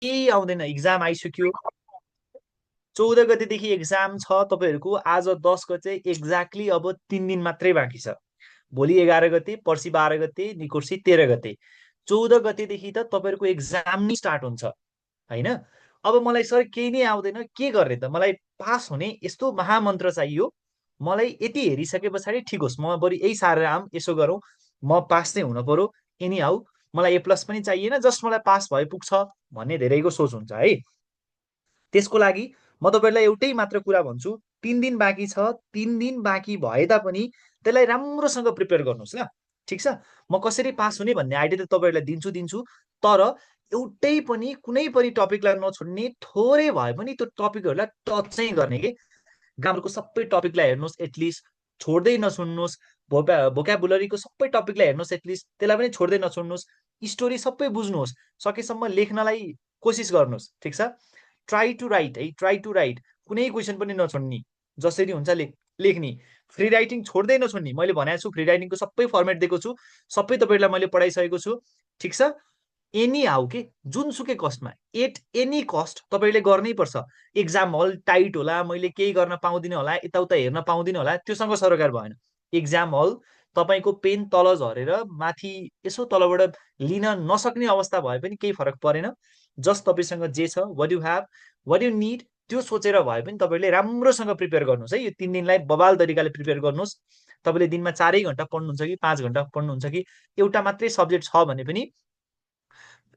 केही आउँदैन, इक्जाम आइसक्यो। 14 गतेदेखि एक्जाम छ तपाईँहरूको। आज 10 गते, एक्ज्याक्टली अब 3 दिन मात्रै बाँकी छ। भोलि 11 गते, पर्सि 12 गते, निकोर्सि 13 गते। 14 गतेदेखि त तपाईँहरूको एक्जाम नै स्टार्ट हुन्छ होइन। अब मलाई सर केही नै आउँदैन, के गर्ने त? मलाई पास हुने यस्तो महामन्त्र चाहियो। मलाई यति हेरिसके पछाडि ठिक होस्, म बरु यही सारेर आऊँ, यसो गरौँ, म पास चाहिँ हुन पर्यो। एनी हाउ मलाई ए प्लस पनि चाहिएन, जस्ट मलाई पास भए पुग्छ भन्ने धेरैको सोच हुन्छ है। त्यसको लागि म तपाईँलाई एउटै मात्र कुरा भन्छु, 3 दिन बाँकी छ। 3 दिन बाँकी भए तापनि त्यसलाई राम्रोसँग प्रिपेयर गर्नुहोस् ल। ठिक छ। म कसरी पास हुने भन्ने आइडिया त तपाईँहरूलाई दिन्छु दिन्छु, तर एउटै पनि कुनै पनि टपिकलाई नछोड्ने, थोरै भए पनि त्यो टपिकहरूलाई टच चाहिँ गर्ने के। ग्रामरको सबै टपिकलाई हेर्नुहोस् एटलिस्ट, छोड्दै नछोड्नुहोस्। भोकाबुलरीको सबै टपिकलाई हेर्नुहोस् एटलिस्ट, त्यसलाई पनि छोड्दै नछोड्नुहोस्। स्टोरी सबै बुझ्नुहोस्, सकेसम्म लेख्नलाई कोसिस गर्नुहोस्। ठिक छ। ट्राई टु राइट है, ट्राई टु राइट। कुनै क्वेसन पनि नछोड्ने, जसरी हुन्छ लेख्ने। फ्री राइटिङ छोड्दै नछोड्ने। मैले भनेको छु फ्री राइटिङको सबै फर्मेट दिएको छु, सबै तपाईँहरूलाई मैले पढाइसकेको छु। ठिक छ। एनी हाउ के, जुनसुकै कस्टमा, एट एनी कस्ट तपाईँले गर्नै पर्छ। एक्जाम हल टाइट होला, मैले केही गर्न पाउँदिनँ होला, यताउता हेर्न पाउँदिनँ होला, त्योसँग सरोकार भएन। एक्जाम हल तपाईँको पेन तल झरेर माथि यसो तलबाट लिन नसक्ने अवस्था भए पनि केही फरक परेन। जस्ट तपाईँसँग जे छ, what you have, what you need, त्यो सोचेर भए पनि तपाईँले राम्रोसँग प्रिपेयर गर्नुहोस् है। यो 3 दिनलाई बबाल तरिकाले प्रिपेयर गर्नुहोस्। तपाईँले दिनमा 4 घन्टा पढ्नुहुन्छ कि 5 घन्टा पढ्नुहुन्छ कि एउटा मात्रै सब्जेक्ट छ भने पनि,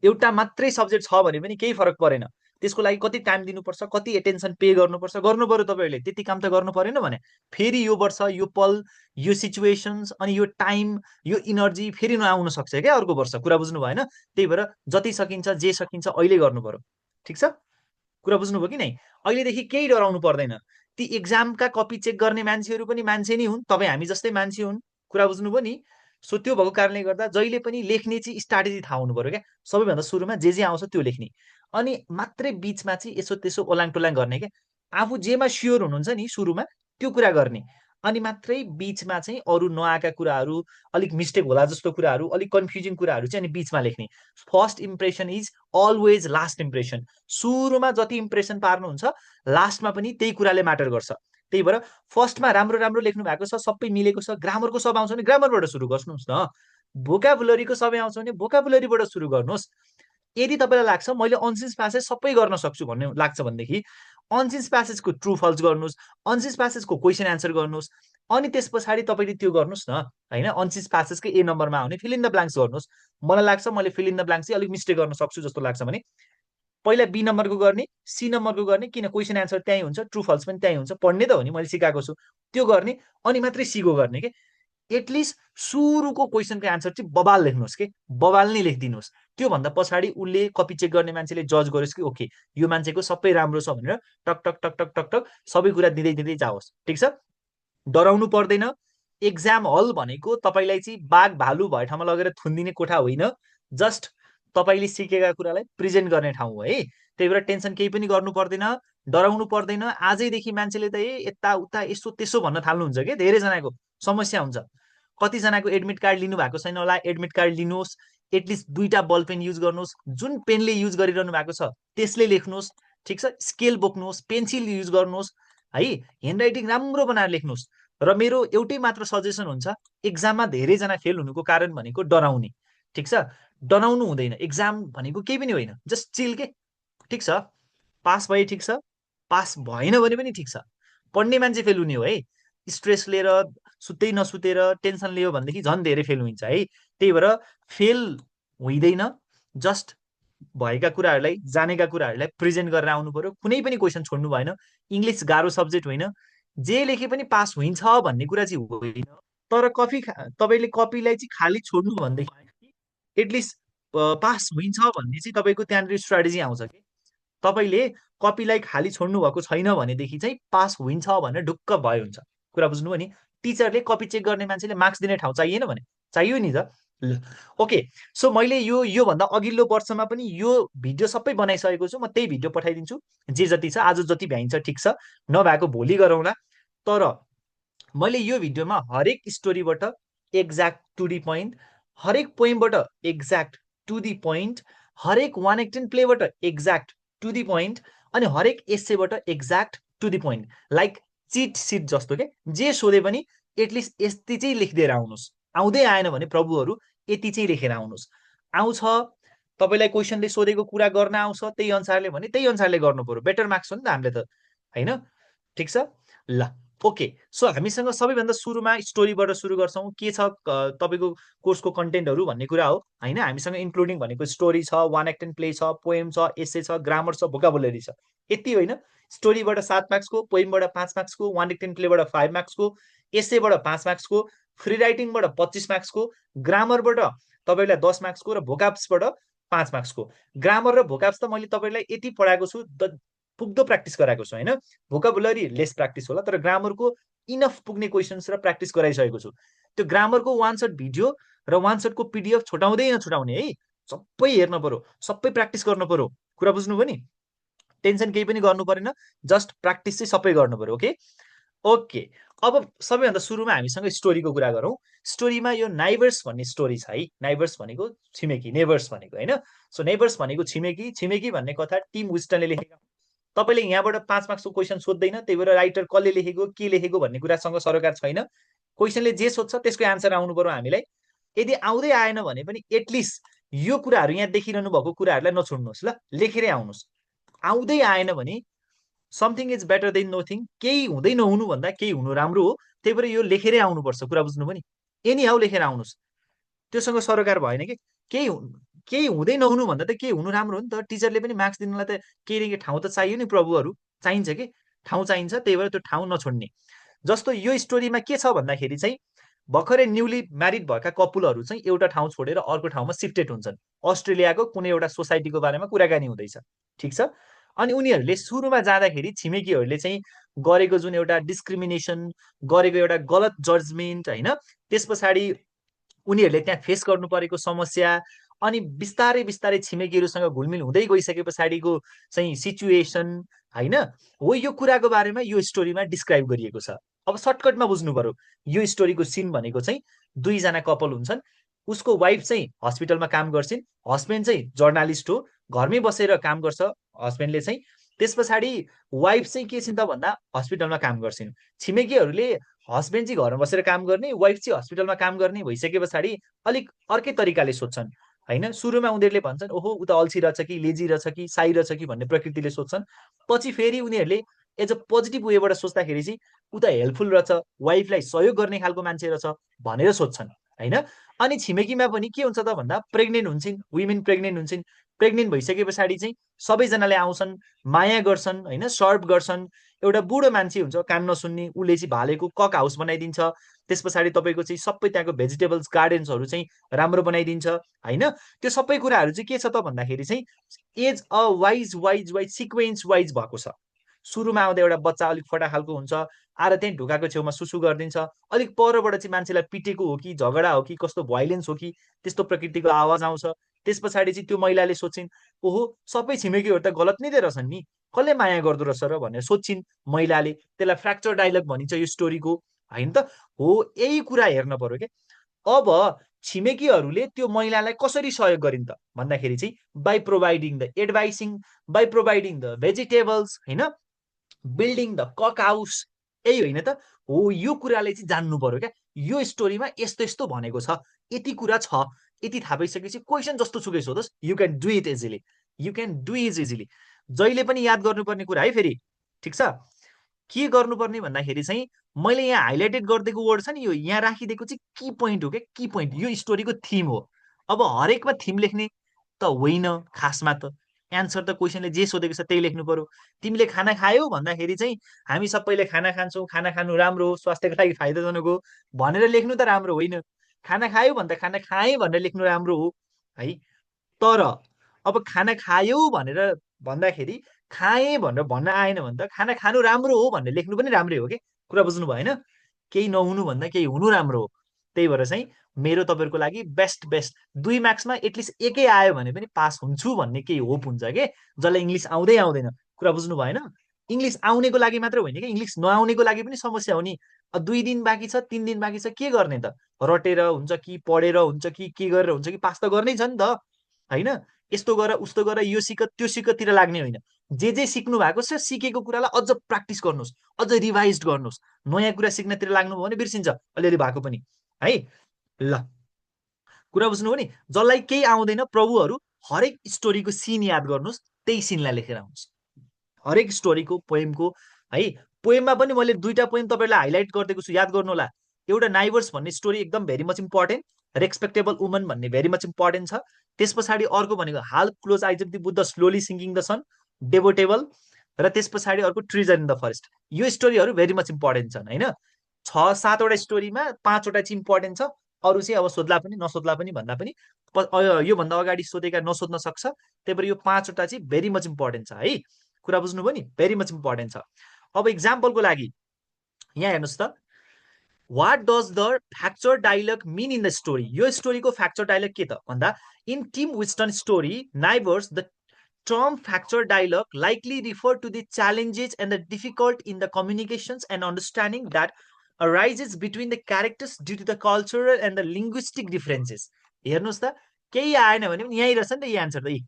एउटा मात्रै सब्जेक्ट छ भने पनि केही फरक परेन। त्यसको लागि कति टाइम दिनुपर्छ, कति एटेन्सन पे गर्नुपर्छ, गर्नु पर्यो तपाईँहरूले। त्यति काम त गर्नु परेन भने फेरि यो वर्ष, यो पल, यो सिचुएसन्स अनि यो टाइम, यो इनर्जी फेरि नआउन सक्छ क्या अर्को वर्ष। कुरा बुझ्नु भएन? त्यही भएर जति सकिन्छ, जे सकिन्छ अहिले गर्नु पर्यो। ठिक छ। कुरा बुझ्नुभयो कि नै? अहिलेदेखि केही डराउनु पर्दैन। ती एक्जामका कपी चेक गर्ने मान्छेहरू पनि मान्छे नै हुन्, तपाईँ हामी जस्तै मान्छे हुन्। कुरा बुझ्नुभयो नि? सो त्यो भएको कारणले गर्दा जहिले पनि लेख्ने चाहिँ स्ट्राटेजी थाहा हुनु पर्यो क्या। सबैभन्दा सुरुमा जे आउँछ त्यो लेख्ने, अनि मात्रै बिचमा चाहिँ यसो त्यसो ओलाङ टोलाङ गर्ने क्या। आफू जेमा स्योर हुनुहुन्छ नि सुरुमा, त्यो कुरा गर्ने, अनि मात्रै बिचमा चाहिँ अरू नआएका कुराहरू, अलिक मिस्टेक होला जस्तो कुराहरू, अलिक कन्फ्युजिङ कुराहरू चाहिँ अनि बिचमा लेख्ने। First impression is always last impression. सुरुमा जति इम्प्रेसन पार्नुहुन्छ, लास्टमा पनि त्यही कुराले म्याटर गर्छ। त्यही भएर फर्स्टमा राम्रो राम्रो लेख्नु भएको छ, सबै मिलेको छ। ग्रामरको सब आउँछ भने ग्रामरबाट सुरु गर्नुहोस् न। भोकाबुलरीको सबै आउँछ भने भोकाबुलरीबाट सुरु गर्नुहोस्। यदि तपाईँलाई लाग्छ मैले अनसिन्स प्यासेज सबै गर्न सक्छु भन्ने लाग्छ भनेदेखि, अनसिन्स प्यासेजको ट्रु फल्स गर्नुहोस्, अनसिन्स प्यासेजको क्वेसन एन्सर गर्नुहोस्, अनि त्यस पछाडि तपाईँले त्यो गर्नुहोस् न होइन। अनसिन्स प्यासेजकै ए नम्बरमा आउने फिल इन द ब्ल्याङ्क्स गर्नुहोस्। मलाई लाग्छ मैले फिल इन द ब्ल्याङ्क्स चाहिँ अलिक मिस्टेक गर्न सक्छु जस्तो लाग्छ भने, पहिला बी नम्बरको गर्ने, सी नम्बरको गर्ने, किन क्वेसन एन्सर त्यहीँ हुन्छ, ट्रु फल्स पनि त्यहीँ हुन्छ, पढ्ने त हो नि, मैले सिकाएको छु। त्यो गर्ने, अनि मात्रै सीको गर्ने के। एटलिस्ट सुरुको क्वेसनको एन्सर चाहिँ बबाल लेख्नुहोस् के, बबाल नै लेखिदिनुहोस्। त्योभन्दा पछाडि उसले कपी चेक गर्ने मान्छेले जज गरोस् कि ओके यो मान्छेको सबै राम्रो छ भनेर, टक टक टक टक टक टक सबै कुरा दिँदै दिँदै जाओस्। ठिक छ। डराउनु पर्दैन। एक्जाम हल भनेको तपाईँलाई चाहिँ बाघ भालु भए ठाउँमा लगेर थुनिदिने कोठा होइन, जस्ट तपाईँले सिकेका कुरालाई प्रेजेन्ट गर्ने ठाउँ हो है। त्यही भएर टेन्सन केही पनि गर्नु पर्दैन, डराउनु पर्दैन। आजैदेखि मान्छेले त यताउता यसो त्यसो भन्न थाल्नुहुन्छ कि, धेरैजनाको समस्या हुन्छ। कतिजनाको एडमिट कार्ड लिनु भएको छैन होला, एडमिट कार्ड लिनुहोस्। एटलिस्ट 2टा बल पेन युज गर्नुहोस्, जुन पेनले युज गरिरहनु भएको छ त्यसले लेख्नुहोस्। ठिक छ। स्केल बोक्नुहोस्, पेन्सिल युज गर्नुहोस् है। ह्यान्ड राइटिङ राम्रो बनाएर लेख्नुहोस्। र मेरो एउटै मात्र सजेसन हुन्छ, एक्जाममा धेरैजना फेल हुनुको कारण भनेको डराउने। ठिक छ। डराउनु हुँदैन, एक्जाम भनेको केही पनि होइन, जस्ट चिल के। ठिक छ। पास भए ठिक छ, पास भएन भने पनि ठिक छ। पढ्ने मान्छे फेल हुने हो है। स्ट्रेस लिएर, सुत्दै नसुतेर टेन्सन लियो भनेदेखि झन् धेरै फेल हुन्छ है। त्यही भएर फेल हुँदैन, जस्ट भएका कुराहरूलाई, जानेका कुराहरूलाई प्रेजेन्ट गरेर आउनु पर्यो। कुनै पनि क्वेसन छोड्नु भएन। इङ्ग्लिस गाह्रो सब्जेक्ट होइन, जे लेखे पनि पास हुन्छ भन्ने कुरा चाहिँ होइन। तर तपाईँले कपीलाई चाहिँ खाली छोड्नु भनेदेखि एटलिस्ट पास हुन्छ भन्ने चाहिँ तपाईँको त्यहाँनिर स्ट्राटेजी आउँछ कि। तपाईँले कपीलाई खाली छोड्नु भएको छैन भनेदेखि चाहिँ पास हुन्छ भनेर ढुक्क भयो हुन्छ। कुरा बुझ्नुभयो नि? टिचरले कपी चेक गर्ने मान्छेले मार्क्स दिने ठाउँ चाहिएन भने चाहियो नि त। ल ओके। सो मैले योभन्दा अघिल्लो वर्षमा पनि यो भिडियो सबै बनाइसकेको छु। म त्यही भिडियो पठाइदिन्छु। जे जति छ आज जति भ्याइन्छ ठिक छ, नभएको भोलि गरौँला। तर मैले यो भिडियोमा हरेक स्टोरीबाट एक्ज्याक्ट टु दी पोइन्ट, हरेक पोइमबाट एक्ज्याक्ट टु दी पोइन्ट, हरेक 1 प्लेबाट एक्ज्याक्ट टु दि पोइन्ट, अनि हरेक एसेबाट exact to the point, like cheat sheet जस्तो के, जे सोधे पनि एटलिस्ट यति चाहिँ लेखिदिएर आउनुहोस्। आउँदै आएन भने प्रभुहरू यति चाहिँ लेखेर आउनुहोस्। आउँछ तपाईँलाई क्वेसनले सोधेको कुरा गर्न आउँछ त्यही अनुसारले भने त्यही अनुसारले गर्नु पर्यो, बेटर मार्क्स हो नि त हामीले त, होइन? ठिक छ ल। ओके, सो हामीसँग सबैभन्दा सुरुमा स्टोरीबाट सुरु गर्छौँ। के छ तपाईँको कोर्सको कन्टेन्टहरू भन्ने कुरा हो, होइन? हामीसँग इन्क्लुडिङ भनेको स्टोरी छ, 1 प्ले छ, पोएम छ, एसे छ, ग्रामर छ, भोकाबुलरी छ, यति होइन? स्टोरीबाट 7 मार्क्सको, पोएमबाट 5 मार्क्सको, 1 प्लेबाट 5 मार्क्सको, एसेबाट 5 मार्क्सको, फ्री राइटिङबाट 25 मार्क्सको, ग्रामरबाट तपाईँलाई 10 मार्क्सको र भोकाब्सबाट 5 मार्क्सको। ग्रामर र भोकाब्स त मैले तपाईँलाई यति पढाएको छु, पुग्दो प्र्याक्टिस गराएको छु, होइन? भोकाबुलरी लेस प्र्याक्टिस होला, तर ग्रामरको इनफ पुग्ने क्वेसन्स र प्र्याक्टिस गराइसकेको छु। त्यो ग्रामरको 1 शट भिडियो र 1 शटको पिडिएफ छुटाउँदै नछुटाउने है, सबै हेर्न पर्यो, सबै प्र्याक्टिस गर्नु पर्यो। कुरा बुझ्नुभयो नि? टेन्सन केही पनि गर्नु परेन, जस्ट प्र्याक्टिस चाहिँ सबै गर्नु पर्यो। ओके ओके, अब सबैभन्दा सुरुमा हामीसँग स्टोरीको कुरा गरौँ। स्टोरीमा यो नाइबर्स भन्ने स्टोरी छ है। नाइबर्स भनेको छिमेकी, नेबर्स भनेको, होइन? सो नेबर्स भनेको छिमेकी, छिमेकी भन्ने कथा टिम विस्टनले लेखेका। तपाईँले यहाँबाट 5 मार्क्सको क्वेसन सोध्दैन, त्यही भएर राइटर कसले लेखेको, के लेखेको भन्ने कुरासँग सरोकार छैन। क्वेसनले जे सोध्छ त्यसको एन्सर आउनु पर्यो हामीलाई। यदि आउँदै आएन भने पनि एटलिस्ट यो कुराहरू यहाँ देखिरहनु भएको कुराहरूलाई नछोड्नुहोस् ल, लेखेरै आउनुहोस्। आउँदै आएन भने something is better than nothing, केही हुँदै नहुनु भन्दा केही हुनु राम्रो हो। त्यही भएर यो लेखेरै आउनुपर्छ। कुरा बुझ्नुभयो नि? एनी हाउ लेखेर आउनुहोस्, त्योसँग सरोकार भएन कि केही हुँदै नहुनु भन्दा त केही हुनु राम्रो हो नि त। टिचरले पनि मार्क्स दिनुलाई त केही न केही ठाउँ त चाहियो नि, प्रभुहरू चाहिन्छ कि, ठाउँ चाहिन्छ। त्यही भएर त्यो ठाउँ नछोड्ने। जस्तो यो स्टोरीमा के छ भन्दाखेरि चाहिँ भर्खरै न्युली म्यारिड भएका कपुलहरू चाहिँ एउटा ठाउँ छोडेर अर्को ठाउँमा सिफ्टेड हुन्छन्। अस्ट्रेलियाको कुनै एउटा सोसाइटीको बारेमा कुराकानी हुँदैछ, ठिक छ? अनि उनीहरूले सुरुमा जाँदाखेरि छिमेकीहरूले चाहिँ गरेको जुन एउटा डिस्क्रिमिनेसन, गरेको एउटा गलत जजमेन्ट, होइन? त्यस पछाडि उनीहरूले त्यहाँ फेस गर्नु परेको समस्या, अनि बिस्तारै बिस्तारै छिमेकीहरूसँग घुलमिल हुँदै गइसके पछाडिको चाहिँ सिचुएसन, होइन? हो, यो कुराको बारेमा यो स्टोरीमा डिस्क्राइब गरिएको छ। अब सर्टकटमा बुझ्नु पर्यो। यो स्टोरीको सिन भनेको चाहिँ 2 जना कपल हुन्छन्। उसको वाइफ चाहिँ हस्पिटलमा काम गर्छिन्, हस्बेन्ड चाहिँ जर्नालिस्ट हो, घरमै बसेर काम गर्छ हस्बेन्डले चाहिँ। त्यस पछाडि वाइफ चाहिँ के छिन् त भन्दा हस्पिटलमा काम गर्छिन्। छिमेकीहरूले हस्बेन्ड चाहिँ घरमा बसेर काम गर्ने, वाइफ चाहिँ हस्पिटलमा काम गर्ने भइसके पछाडि अलिक अर्कै तरिकाले सोध्छन्, होइन? सुरुमा उनीहरूले भन्छन् ओहो ऊ त अल्छी रहेछ कि, लेजी रहेछ कि, साई रहेछ कि भन्ने प्रकृतिले सोध्छन्। पछि फेरि उनीहरूले एज अ पोजिटिभ वेबाट सोच्दाखेरि चाहिँ ऊ त हेल्पफुल रहेछ, वाइफलाई सहयोग गर्ने खालको मान्छे रहेछ भनेर सोध्छन्, होइन? अनि छिमेकीमा पनि के हुन्छ त भन्दा प्रेग्नेन्ट हुन्छन्, वुमेन प्रेग्नेन्ट हुन्छन्। प्रेग्नेन्ट भइसके पछाडि चाहिँ सबैजनाले आउँछन्, माया गर्छन्, होइन? सर्भ गर्छन्। एउटा बुढो मान्छे हुन्छ कान नसुन्ने, उसले चाहिँ भालेको कक हाउस बनाइदिन्छ। त्यस पछाडि तपाईँको चाहिँ सबै त्यहाँको भेजिटेबल्स गार्डन्सहरू चाहिँ राम्रो बनाइदिन्छ, होइन? त्यो सबै कुराहरू चाहिँ के छ त भन्दाखेरि चाहिँ as a wise wise wise sequence wise भएको छ। सुरुमा आउँदा एउटा बच्चा अलिक फटा खालको हुन्छ, आएर त्यहीँ ढुकाको छेउमा सुसु गरिदिन्छ। अलिक परबाट चाहिँ मान्छेलाई पिटेको हो कि, झगडा हो कि, कस्तो भाइलेन्स हो कि, त्यस्तो प्रकृतिको आवाज आउँछ। त्यस पछाडि चाहिँ त्यो महिलाले सोध्छिन् ओहो सबै छिमेकीहरू त गलत नै रहेछन् नि, कसले माया गर्दो रहेछ र भनेर सोध्छिन् महिलाले। त्यसलाई फ्र्याक्चर डायलग भनिन्छ यो स्टोरीको, होइन त? हो, यही कुरा हेर्न पर्यो क्या। अब छिमेकीहरूले त्यो महिलालाई कसरी सहयोग गरिन् त भन्दाखेरि चाहिँ by providing the advising, by providing the vegetables, होइन? बिल्डिङ द कक हाउस, यही होइन त? हो, यो कुराले चाहिँ जान्नु पर्यो क्या। यो स्टोरीमा यस्तो यस्तो भनेको छ, यति कुरा छ। यति थाहा पाइसकेपछि क्वेसन जस्तो सुकै सोधोस्, you can do it easily, you can do it easily. जहिले पनि याद गर्नुपर्ने कुरा है फेरि, ठिक छ? के गर्नुपर्ने भन्दाखेरि चाहिँ मैले यहाँ हाइलाइटेड गरिदिएको वर्ड छ नि, यो यहाँ राखिदिएको चाहिँ की पोइन्ट हो क्या, की पोइन्ट। यो स्टोरीको थिम हो। अब हरेकमा थिम लेख्ने त होइन खासमा त। एन्सर त क्वेसनले जे सोधेको छ त्यही लेख्नु पर्यो। तिमीले खाना खायौ भन्दाखेरि चाहिँ हामी सबैले खाना खान्छौँ, खाना खानु राम्रो हो, स्वास्थ्यको लागि फाइदाजनक हो भनेर लेख्नु त राम्रो होइन। खाना खायौ भन्दा खाना खाएँ भनेर लेख्नु राम्रो हो, है? तर अब खाना खायौ भनेर भन्दाखेरि खाएँ भनेर भन्न आएन भने त खाना खानु राम्रो हो भनेर लेख्नु पनि राम्रै हो कि। कुरा बुझ्नु भएन? केही नहुनु भन्दा केही हुनु राम्रो हो। त्यही भएर चाहिँ मेरो तपाईँहरूको लागि बेस्ट 2 मार्क्समा एटलिस्ट एकै आयो भने पनि पास हुन्छु भन्ने केही होप हुन्छ के, जसलाई इङ्ग्लिस आउँदै आउँदैन। कुरा बुझ्नु भएन? इङ्ग्लिस आउनेको लागि मात्र होइन कि, इङ्ग्लिस नआउनेको लागि पनि समस्या हो नि। 2 दिन बाँकी छ, 3 दिन बाँकी छ, के गर्ने त? रटेर हुन्छ कि, पढेर हुन्छ कि, के गरेर हुन्छ कि, पास त गर्नै छ नि त, होइन? यस्तो गर उस्तो गर यो सिक त्यो सिकतिर लाग्ने होइन। जे सिक्नु भएको छ सिकेको कुरालाई अझ प्र्याक्टिस गर्नुहोस्, अझ रिभाइज गर्नुहोस्। नयाँ कुरा सिक्नतिर लाग्नुभयो भने बिर्सिन्छ अलिअलि भएको पनि है। ल कुरा बुझ्नुभयो नि। जसलाई केही आउँदैन प्रभुहरू हरेक स्टोरीको सिन याद गर्नुहोस्, त्यही सिनलाई लेखेर आउनुहोस्। हरेक स्टोरीको पोएमको है। पोएममा पनि मैले दुईटा पोएम तपाईँलाई हाइलाइट गरिदिएको छु, याद गर्नु होला। एउटा नाइबर्स भन्ने स्टोरी एकदम very much important, respectable woman भन्ने भेरी मच इम्पोर्टेन्ट छ। त्यस पछाडि अर्को भनेको half close eyes of the Buddha slowly sinking the sun, डेभोटेबल, र त्यस पछाडि अर्को ट्रिजर इन द फरेस्ट। यो स्टोरीहरू भेरी मच इम्पोर्टेन्ट छन् होइन। 6-7वटा स्टोरीमा 5वटा चाहिँ इम्पोर्टेन्ट छ, अरू चाहिँ अब सोध्ला पनि नसोध्ला पनि भन्दा पनि योभन्दा अगाडि सोधेका नसोध्न सक्छ। त्यही भएर यो 5वटा चाहिँ भेरी मच इम्पोर्टेन्ट छ है। कुरा बुझ्नुभयो नि, भेरी मच इम्पोर्टेन्ट छ। अब इक्जाम्पलको लागि यहाँ हेर्नुहोस् त, what does the fracture dialogue mean in the story. यो स्टोरीको फ्याक्चर डायलग के त भन्दा, in Tim Winton story neighbours the term fracture dialogue likely refer to the challenges and the difficult in the communications and understanding that arises between the characters due to the cultural and the linguistic differences। हेर्नुहोस् त, केही आएन भने पनि यहीँ रहेछ नि त यही आन्सर त।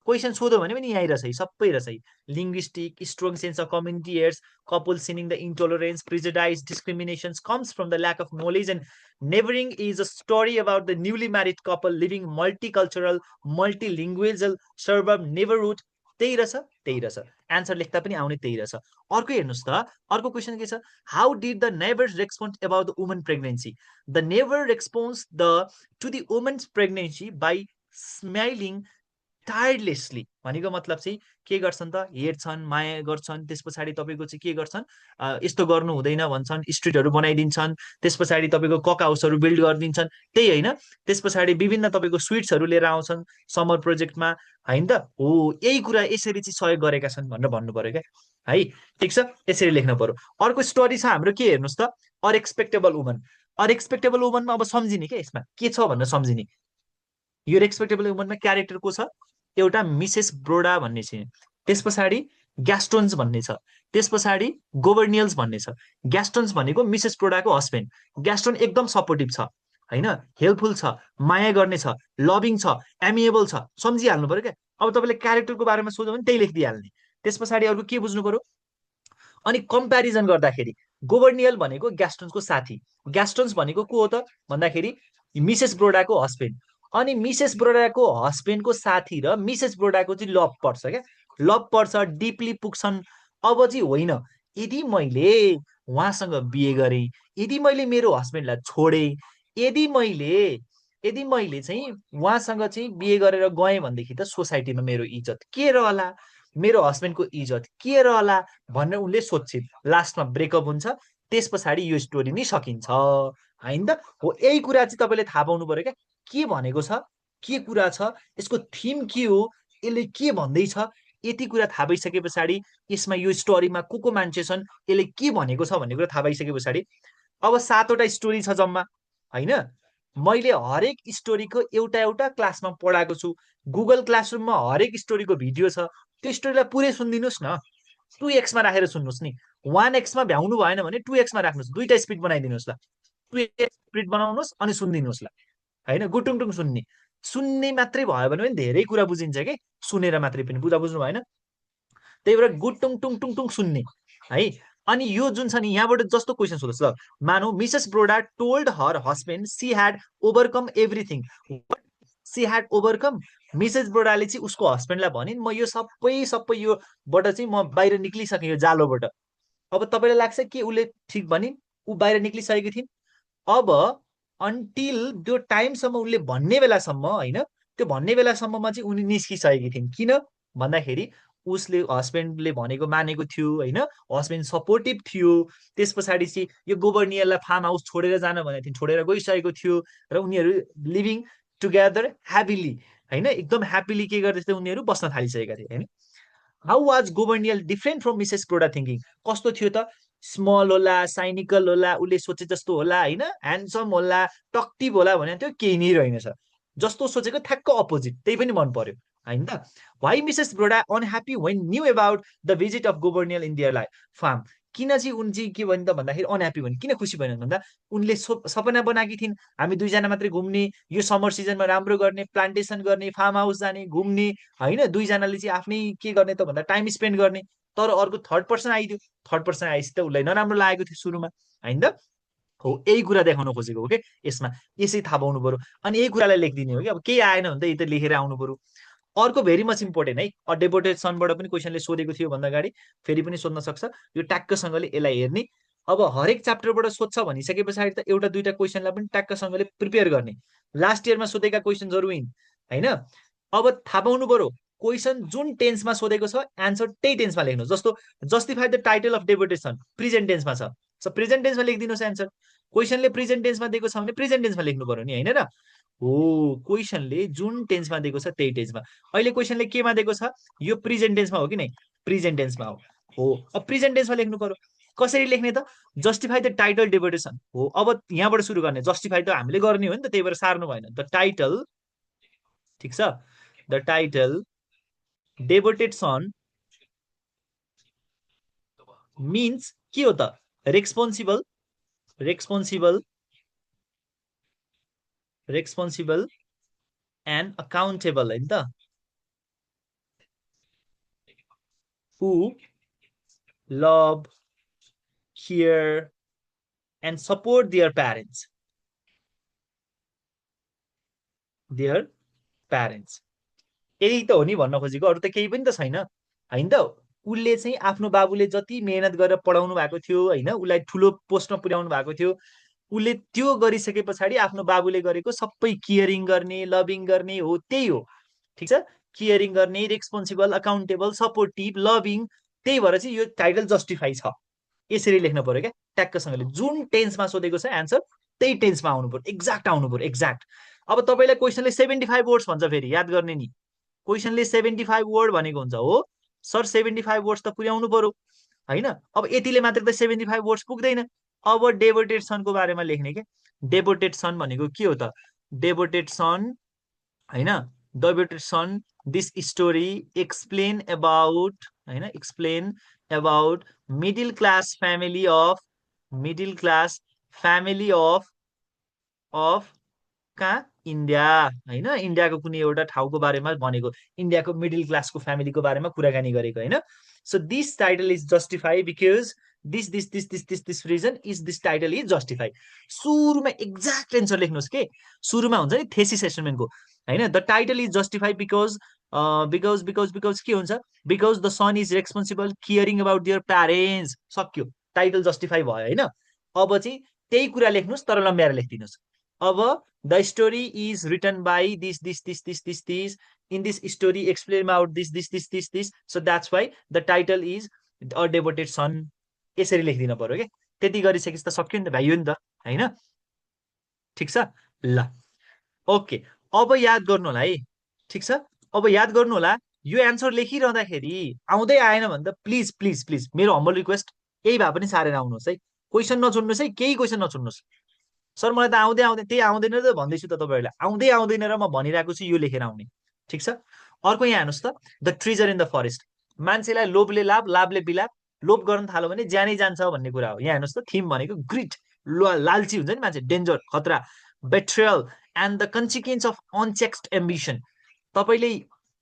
क्वेसन सोध्यो भने पनि यहीँ रहेछ, सबै रहेछ। Linguistic, strong sense of community aids, couple सिनिङ the intolerance, prejudice, discriminations comes from the lack of knowledge and neighbouring is a story about the newly married couple living multicultural multilingual suburb neighbourhood. त्यही रहेछ, त्यही रहेछ। Answer लेख्दा पनि आउने त्यही रहेछ। अर्को हेर्नुहोस् त, अर्को क्वेसन के छ, how did the neighbour respond about the woman pregnancy. The neighbour response to the woman's pregnancy by smiling tirelessly. भनेको मतलब चाहिँ के गर्छन् त, हेर्छन्, माया गर्छन्, त्यस पछाडि तपाईँको चाहिँ के गर्छन्, यस्तो गर्नु हुँदैन भन्छन्, स्ट्रिटहरू बनाइदिन्छन्, त्यस पछाडि तपाईँको कक हाउसहरू बिल्ड गरिदिन्छन्, त्यही होइन। त्यस पछाडि विभिन्न तपाईँको स्विट्सहरू लिएर आउँछन् समर प्रोजेक्टमा, होइन त हो। यही कुरा यसरी चाहिँ सहयोग गरेका छन् भनेर भन्नु पर्यो क्या है। ठिक छ, यसरी लेख्नु पर्यो। अर्को स्टोरी छ हाम्रो, के हेर्नुहोस् त, अनएक्सपेक्टेबल वुमन। अनएक्सपेक्टेबल वुमनमा अब सम्झिने क्या, यसमा के छ भनेर सम्झिने। यो रेस्पेक्टेबल वुमनमा क्यारेक्टर को छ, एउटा मिसेस ब्रोडा भन्ने छ, त्यस पछाडि ग्यास्टोन्स भन्ने छ, त्यस पछाडि गोबर्नियल्स भन्ने छ। ग्यास्टोन्स भनेको मिसेस ब्रोडाको हस्बेन्ड। ग्यास्टोन एकदम सपोर्टिभ छ होइन, हेल्पफुल छ, माया गर्ने छ, लभिङ छ, एमिएबल छ, सम्झिहाल्नु पर्यो क्या। अब तपाईँले क्यारेक्टरको बारेमा सोध्यो भने त्यही लेखिदिइहाल्ने। त्यस पछाडि अर्को के बुझ्नु पर्यो, अनि कम्पेरिजन गर्दाखेरि गोबर्नियल भनेको ग्यास्टोन्सको साथी, ग्यास्टोन्स भनेको को हो त भन्दाखेरि मिसेस ब्रोडाको हस्बेन्ड। अनि मिसेस ब्रोडाको हस्बेन्डको साथी र मिसेस ब्रोडाको चाहिँ लभ पर्छ क्या, लभ पर्छ, डिपली पुग्छन्। अब चाहिँ होइन, यदि मैले उहाँसँग बिहे गरेँ, यदि मैले मेरो हस्बेन्डलाई छोडेँ, यदि मैले चाहिँ उहाँसँग चाहिँ बिहे गरेर गएँ भनेदेखि त सोसाइटीमा मेरो इज्जत के रहला, मेरो हस्बेन्डको इज्जत के रहला भनेर उनले सोध्छिन्। लास्टमा ब्रेकअप हुन्छ, त्यस पछाडि यो स्टोरी नै सकिन्छ होइन त हो। यही कुरा चाहिँ तपाईँले थाहा पाउनु पर्यो क्या, के भनेको छ, के कुरा छ, यसको थिम के हो, यसले के भन्दैछ। यति कुरा थाहा भइसके पछाडि यसमा यो स्टोरीमा को मान्छे छन्, यसले के भनेको छ भन्ने कुरा थाहा भइसके पछाडि अब 7वटा स्टोरी छ जम्मा होइन। मैले हरेक स्टोरीको एउटा एउटा क्लासमा पढाएको छु। गुगल क्लासरुममा हरेक स्टोरीको भिडियो छ, त्यो स्टोरीलाई पुरै सुनिदिनुहोस् न। 2x मा राखेर सुन्नुहोस् नि। 1x मा भ्याउनु भएन भने 2x मा राख्नुहोस्, दुईटा स्पिड बनाइदिनुहोस् ल। 2x स्पिड बनाउनुहोस् अनि सुनिदिनुहोस् ल होइन। गुटुङटुङ सुन्ने मात्रै भयो भने पनि धेरै कुरा बुझिन्छ कि, सुनेर मात्रै पनि बुझ्नु भएन। त्यही भएर गुटुङ टुङ टुङ टुङ सुन्ने है। अनि यो जुन छ नि, यहाँबाट जस्तो क्वेसन सोध्नुहोस् ल, मानौ Mrs Broda told her husband she had overcome everything, she had overcome. Mrs ब्रोडाले चाहिँ उसको हस्बेन्डलाई भनिन्, म यो सबै योबाट चाहिँ म बाहिर निक्लिसकेँ, यो जालोबाट। अब तपाईँलाई लाग्छ कि उसले ठिक भनिन्, ऊ बाहिर निक्लिसकेकी थिइन्। अब अन्टिल त्यो टाइमसम्म उसले भन्ने बेलासम्म होइन, त्यो भन्ने बेलासम्ममा चाहिँ उनी निस्किसकेकी थिइन्। किन भन्दाखेरि उसले हस्बेन्डले भनेको मानेको थियो होइन, हस्बेन्ड सपोर्टिभ थियो। त्यस पछाडि चाहिँ यो गोबर्नियरलाई फार्म हाउस छोडेर जान भनेको थियो, छोडेर गइसकेको थियो, र उनीहरू लिभिङ टुगेदर ह्याप्पिली होइन, एकदम ह्याप्पिली के गर्दै थिए, उनीहरू बस्न थालिसकेका थिए होइन। हाउ वाज गोबर्नियल different from Mrs Broda thinking. कस्तो थियो त, स्मल होला, साइनिकल होला, उसले सोचे जस्तो होला होइन, ह्यान्डसम होला, टक्टिभ होला भने त्यो केही नै रहेनछ। जस्तो सोचेको ठ्याक्क अपोजिट, त्यही पनि मन पर्यो होइन त। Why Mrs Broda unhappy when knew about the visit of गोबर्नियल इन देयर लाइफ फार्म। किन चाहिँ उन चाहिँ के भन्यो त भन्दाखेरि अनह्याप्पी भन्यो। किन खुसी भएन भन्दा उनले सपना बनाएकी थिइन् हामी दुईजना मात्रै घुम्ने, यो समर सिजनमा राम्रो गर्ने, प्लान्टेसन गर्ने, फार्म हाउस जाने, घुम्ने, होइन दुईजनाले चाहिँ आफ्नै के गर्ने त भन्दा टाइम स्पेन्ड गर्ने। तर अर्को थर्ड पर्सन आइदियो, थर्ड पर्सन आएपछि त उसलाई नराम्रो लागेको थियो सुरुमा, होइन त हो। यही कुरा देखाउन खोजेको हो कि यसमा, यसै थाहा पाउनु पर्यो। अनि यही कुरालाई लेखिदिने हो कि अब केही आएन भने त यो त लेखेर आउनु पर्यो। अर्को भेरी मच इम्पोर्टेन्ट है, डेपोटेड सनबाट पनि क्वेसनले सोधेको थियो भन्दा अगाडि फेरि पनि सोध्न सक्छ। यो ट्याक्कसँगले यसलाई हेर्ने। अब हरेक च्याप्टरबाट सोध्छ भनिसके पछाडि त एउटा दुईटा क्वेसनलाई पनि ट्याक्कसँगले प्रिपेयर गर्ने। लास्ट इयरमा सोधेका क्वेसनहरू यिन, होइन। अब थाहा पाउनु पर्यो क्वेसन जुन टेन्समा सोधेको छ एन्सर त्यही टेन्समा लेख्नु। जस्तो जस्टिफाई द टाइटल अफ डेपोटेड सन प्रेजेन्ट टेन्समा छ, प्रेजेन्ट टेन्समा लेखिदिनुहोस् एन्सर। क्वेसनले प्रेजेन्ट टेन्समा दिएको छ भने प्रेजेन्ट टेन्समा लेख्नु पर्यो नि, होइन र हो। क्वेसनले जुन टेन्समा दिएको छ त्यही टेन्समा। अहिले क्वेसनले केमा दिएको छ, यो प्रेजेन्ट टेन्समा हो कि नै, प्रेजेन्ट टेन्समा हो। अब प्रेजेन्ट टेन्समा लेख्नु पर्यो। कसरी लेख्ने त, जस्टिफाई द टाइटल डेपुटेसन हो। अब यहाँबाट सुरु गर्ने, जस्टिफाई त हामीले गर्ने हो नि त, त्यही भएर सार्नु भएन। द टाइटल, ठिक छ, द टाइटल डेपुटेड सन मिन्स के हो त, responsible, responsible, responsible and accountable, होइन त, who love, care and support their parents, their parents। यही त हो नि भन्न खोजेको, अरू त केही पनि त छैन, होइन त। उसले चाहिँ आफ्नो बाबुले जति मेहनत गरेर पढाउनु भएको थियो, होइन, उसलाई ठुलो पोस्टमा पुर्याउनु भएको थियो, उसले त्यो गरिसके पछाडि आफ्नो बाबुले गरेको सबै केयरिङ गर्ने, लभिङ गर्ने हो, त्यही हो, ठिक छ। केयरिङ गर्ने, रेस्पोन्सिबल, अकाउन्टेबल, सपोर्टिभ, लभिङ, त्यही भएर चाहिँ यो टाइटल जस्टिफाई छ। यसरी लेख्नु पर्यो क्या ट्याक्कसँगले। जुन टेन्समा सोधेको छ एन्सर त्यही टेन्समा आउनु पर्यो, एक्ज्याक्ट आउनु पर्यो, एक्ज्याक्ट। अब तपाईँलाई क्वेसनले 75 वर्ड्स भन्छ, फेरि याद गर्ने नि, क्वेसनले 75 वर्ड भनेको हुन्छ हो। सर 75 वर्ड्स त पुर्याउनु पर्यो, होइन। अब यतिले मात्र त 75 वर्ड्स पुग्दैन। अब डेभोटेड सनको बारेमा लेख्ने के, डेभोटेड सन भनेको के हो त, डेभोटेड सन, होइन, डेभोटेड सन, दिस स्टोरी एक्सप्लेन अबाउट, होइन, explain about middle class family of, middle class family of कहाँ, इन्डिया, होइन, इन्डियाको कुनै एउटा ठाउँको बारेमा भनेको, इन्डियाको मिडल क्लासको फ्यामिलीको बारेमा कुराकानी गरेको, होइन। So this title is justify because this reason is this title is justify. सुरुमा एक्ज्याक्ट एन्सर लेख्नुहोस् के, सुरुमा हुन्छ नि थेसिस एसाइनमेन्टको, होइन। The title is justify because because because because के हुन्छ, because the sun is responsible caring about their parents, सक्यो, टाइटल जस्टिफाई भयो, होइन। अब चाहिँ त्यही कुरा लेख्नुहोस् तर लम्ब्याएर लेखिदिनुहोस्। अब the story is written by this in this story explain about this, so that's why the title is a devoted son. यसरी लेखिदिनु पर्यो क्या। त्यति गरिसकेपछि त सक्यो नि त भाइ, हो नि त, होइन, ठिक छ ल। ओके, अब याद गर्नु होला है, ठिक छ। अब याद गर्नु होला, यो एन्सर लेखिरहँदाखेरि आउँदै आएन भने त प्लिज प्लिज प्लिज मेरो हम्बल रिक्वेस्ट, यही भए पनि सारेर आउनुहोस् है। क्वेसन नछुन्नुहोस् है, केही क्वेसन नछुन्नुहोस्। सर मलाई त आउँदै आउँदैन, त्यही आउँदैन त भन्दैछु त तपाईँहरूलाई, आउँदै आउँदैन र म भनिरहेको छु यो लेखेर आउने, ठिक छ। अर्को यहाँ हेर्नुहोस् त, द ट्रिजर इन द फरेस्ट। मान्छेलाई लोभले लाभ, लाभले बिलाप, लोभ गर्न थाल्यो भने ज्यानै जान्छ भन्ने कुरा हो। यहाँ हेर्नुहोस् त, थिम भनेको ग्रिट, लालची हुन्छ नि मान्छे, डेन्जर, खतरा, betrayal and the consequence of unchecked ambition. तपाईँले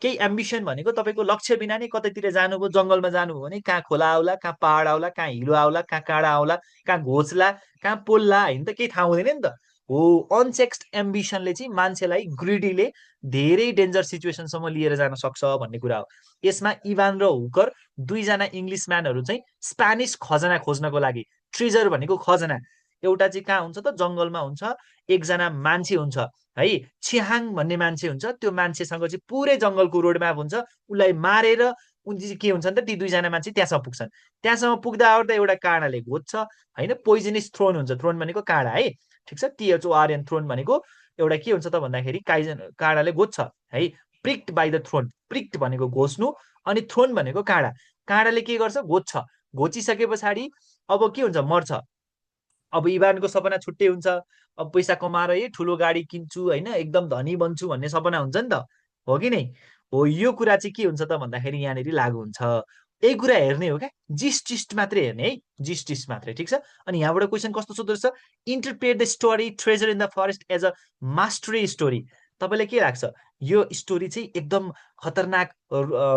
केही एम्बिसन भनेको तपाईँको लक्ष्य बिना नै कतैतिर जानुभयो, जङ्गलमा जानुभयो भने कहाँ खोला आउला, कहाँ पहाड आउला, कहाँ हिलो आउला, कहाँ काँडा आउला, कहाँ घोचला, कहाँ पोल्ला, होइन त, केही थाहा हुँदैन नि त हो। अनचेक्ड एम्बिसनले चाहिँ मान्छेलाई, ग्रिडीले धेरै डेन्जर सिचुएसनसम्म लिएर जान सक्छ भन्ने कुरा हो। यसमा इभान र हुकर दुईजना इङ्ग्लिस म्यानहरू चाहिँ स्पेनिस खजना खोज्नको लागि, ट्रिजर भनेको खजना, एउटा चाहिँ कहाँ हुन्छ त, जङ्गलमा हुन्छ, एकजना मान्छे हुन्छ है, छिहाङ भन्ने मान्छे हुन्छ, त्यो मान्छेसँग चाहिँ पुरै जङ्गलको रोड म्याप हुन्छ, उसलाई मारेर उन चाहिँ के हुन्छ नि त, ती दुईजना मान्छे त्यहाँसम्म पुग्छन्। त्यहाँसम्म पुग्दा ओर्दा एउटा काँडाले घोज्छ, होइन, पोइजनिस थ्रोन हुन्छ, थ्रोन भनेको काँडा है, ठिक छ, THORN, थ्रोन भनेको एउटा के हुन्छ त भन्दाखेरि काँडाले घोज्छ है, प्रिक्ड बाई द थ्रोन, प्रिक्ड भनेको घोच्नु, अनि थ्रोन भनेको काँडा, काँडाले के गर्छ, घोज्छ, घोचिसके पछाडि अब के हुन्छ, मर्छ। अब इभानको सपना छुट्टै हुन्छ, अब पैसा कमाएर है ठुलो गाडी किन्छु, होइन, एकदम धनी बन्छु भन्ने सपना हुन्छ नि त, हो कि नै हो। यो कुरा चाहिँ के हुन्छ त भन्दाखेरि यहाँनिर लागु हुन्छ। यही कुरा हेर्ने हो क्या, जिस्ट मात्रै हेर्ने है, जिस्ट मात्रै, ठिक छ। अनि यहाँबाट क्वेसन कस्तो सोध्दो रहेछ, interpret the story treasure in the forest as a mastery story. तपाईँलाई के लाग्छ, यो स्टोरी चाहिँ एकदम खतरनाक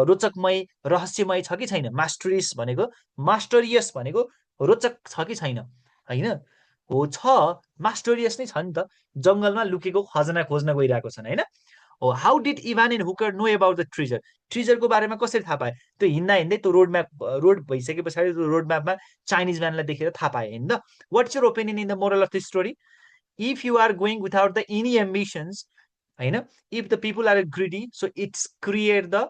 रोचकमय रहस्यमय छ कि छैन? मास्टरिस भनेको, मास्टरियस भनेको रोचक छ कि छैन, होइन? हो, छ, मास्टरियस नै छ नि त, जङ्गलमा लुकेको खजना खोज्न गइरहेको छन्, होइन? हो, how did Ivan and Hooker know about the treasure? ट्रेजरको बारेमा कसरी थाहा पाए? त्यो हिँड्दा हिँड्दै त्यो रोड म्याप, रोड भइसके पछाडि त्यो रोड म्यापमा चाइनिज म्यानलाई देखेर थाहा पाए, होइन त? What's your opinion in the moral of the story? If you are going without the any ambitions, होइन, if the people are greedy, so it's create the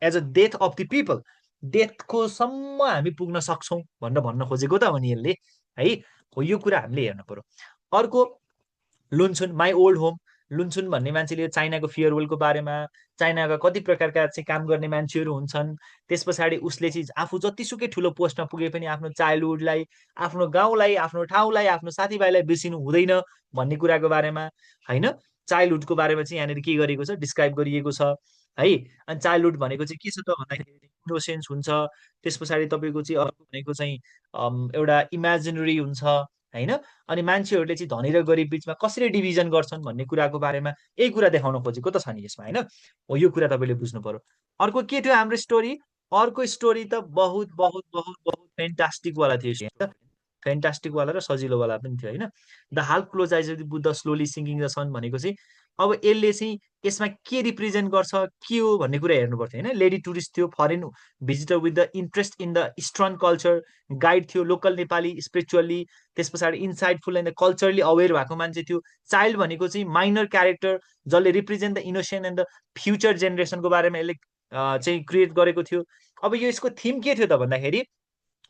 age a death of the people, डेथको सम्म हामी पुग्न सक्छौँ भनेर भन्न खोजेको त हो नि यसले, है? हो, यो कुरा हामीले हेर्नु पर्यो। अर्को, लुन्छुन, माई ओल्ड होम। लुन्छुन भन्ने मान्छेले चाइनाको फेयरवेलको बारेमा, चाइनाका कति प्रकारका चाहिँ काम गर्ने मान्छेहरू हुन्छन्, त्यस पछाडि उसले चाहिँ आफू जतिसुकै ठुलो पोस्टमा पुगे पनि आफ्नो चाइल्डहुडलाई, आफ्नो गाउँलाई, आफ्नो ठाउँलाई, आफ्नो साथीभाइलाई बिर्सिनु हुँदैन भन्ने कुराको बारेमा, होइन? चाइल्डहुडको बारेमा चाहिँ यहाँनिर के गरेको छ, डिस्क्राइब गरिएको छ, है? अनि चाइल्डहुड भनेको चाहिँ के छ त भन्दाखेरि इनोसेन्स हुन्छ, त्यस पछाडि तपाईँको चाहिँ अर्को भनेको चाहिँ एउटा इमेजिनरी हुन्छ, होइन? अनि मान्छेहरूले चाहिँ धनी र गरिब बिचमा कसरी डिभिजन गर्छन् भन्ने कुराको बारेमा यही कुरा देखाउन खोजेको त छ नि यसमा, होइन? हो, यो कुरा तपाईँले बुझ्नु पर्यो। अर्को के थियो हाम्रो स्टोरी? अर्को स्टोरी त बहुत बहुत बहुत बहुत फेन्टास्टिक वाला थियो, फेन्टास्टिक वाला र सजिलो वाला पनि थियो, होइन? The half close eyes the Buddha slowly singing the sun भनेको चाहिँ अब यसले चाहिँ यसमा के रिप्रेजेन्ट गर्छ, के हो भन्ने कुरा हेर्नु पर्थ्यो, होइन? लेडी टुरिस्ट थियो, foreign visitor with the interest in the eastern culture, guide थियो लोकल नेपाली स्पिरिचुअली, त्यस पछाडि इन्साइटफुल एन्ड द कल्चरली अवेर भएको मान्छे थियो। चाइल्ड भनेको चाहिँ माइनर क्यारेक्टर जसले represent the innocent and the future जेनेरेसनको बारेमा यसले चाहिँ क्रिएट गरेको थियो। अब यो यसको थिम के थियो त भन्दाखेरि,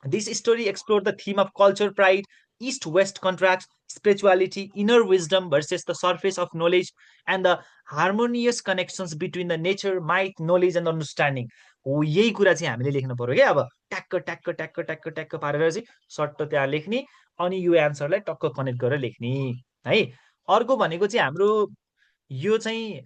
this story explore the theme of culture pride, east west contract, spirituality, inner wisdom versus the surface of knowledge, and the harmonious connections between the nature, might, knowledge and understanding. हो, यही कुरा चाहिँ हामीले लेख्नु पर्यो क्या। अब ट्याक्क ट्याक्क ट्याक्क ट्याक्क ट्याक्क पारेर चाहिँ सट्ट त्यहाँ लेख्ने, अनि यो एन्सरलाई टक्क कनेक्ट गरेर लेख्ने, है? अर्को भनेको चाहिँ हाम्रो यो चाहिँ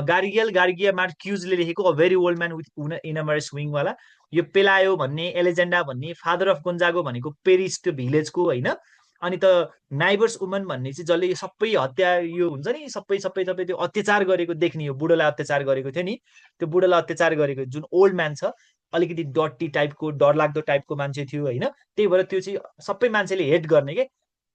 गार्गियल गार्गिया मार्क्युजले लेखेको a very old man with enormous wing वाला। यो पेलायो भन्ने, एलेजेन्डा भन्ने, फादर अफ गोन्जागो भनेको पेरिस त्यो भिलेजको, होइन? अनि त नाइबर्स वुमन भन्ने चाहिँ जसले सबै हत्या, यो हुन्छ नि, सबै सबै सबै त्यो अत्याचार गरेको देख्ने, यो बुढोलाई अत्याचार गरेको थियो नि, त्यो बुढोलाई अत्याचार गरेको जुन ओल्ड म्यान छ, अलिकति डटी टाइपको, डरलाग्दो टाइपको मान्छे थियो, होइन? त्यही भएर त्यो चाहिँ सबै मान्छेले हेट गर्ने के,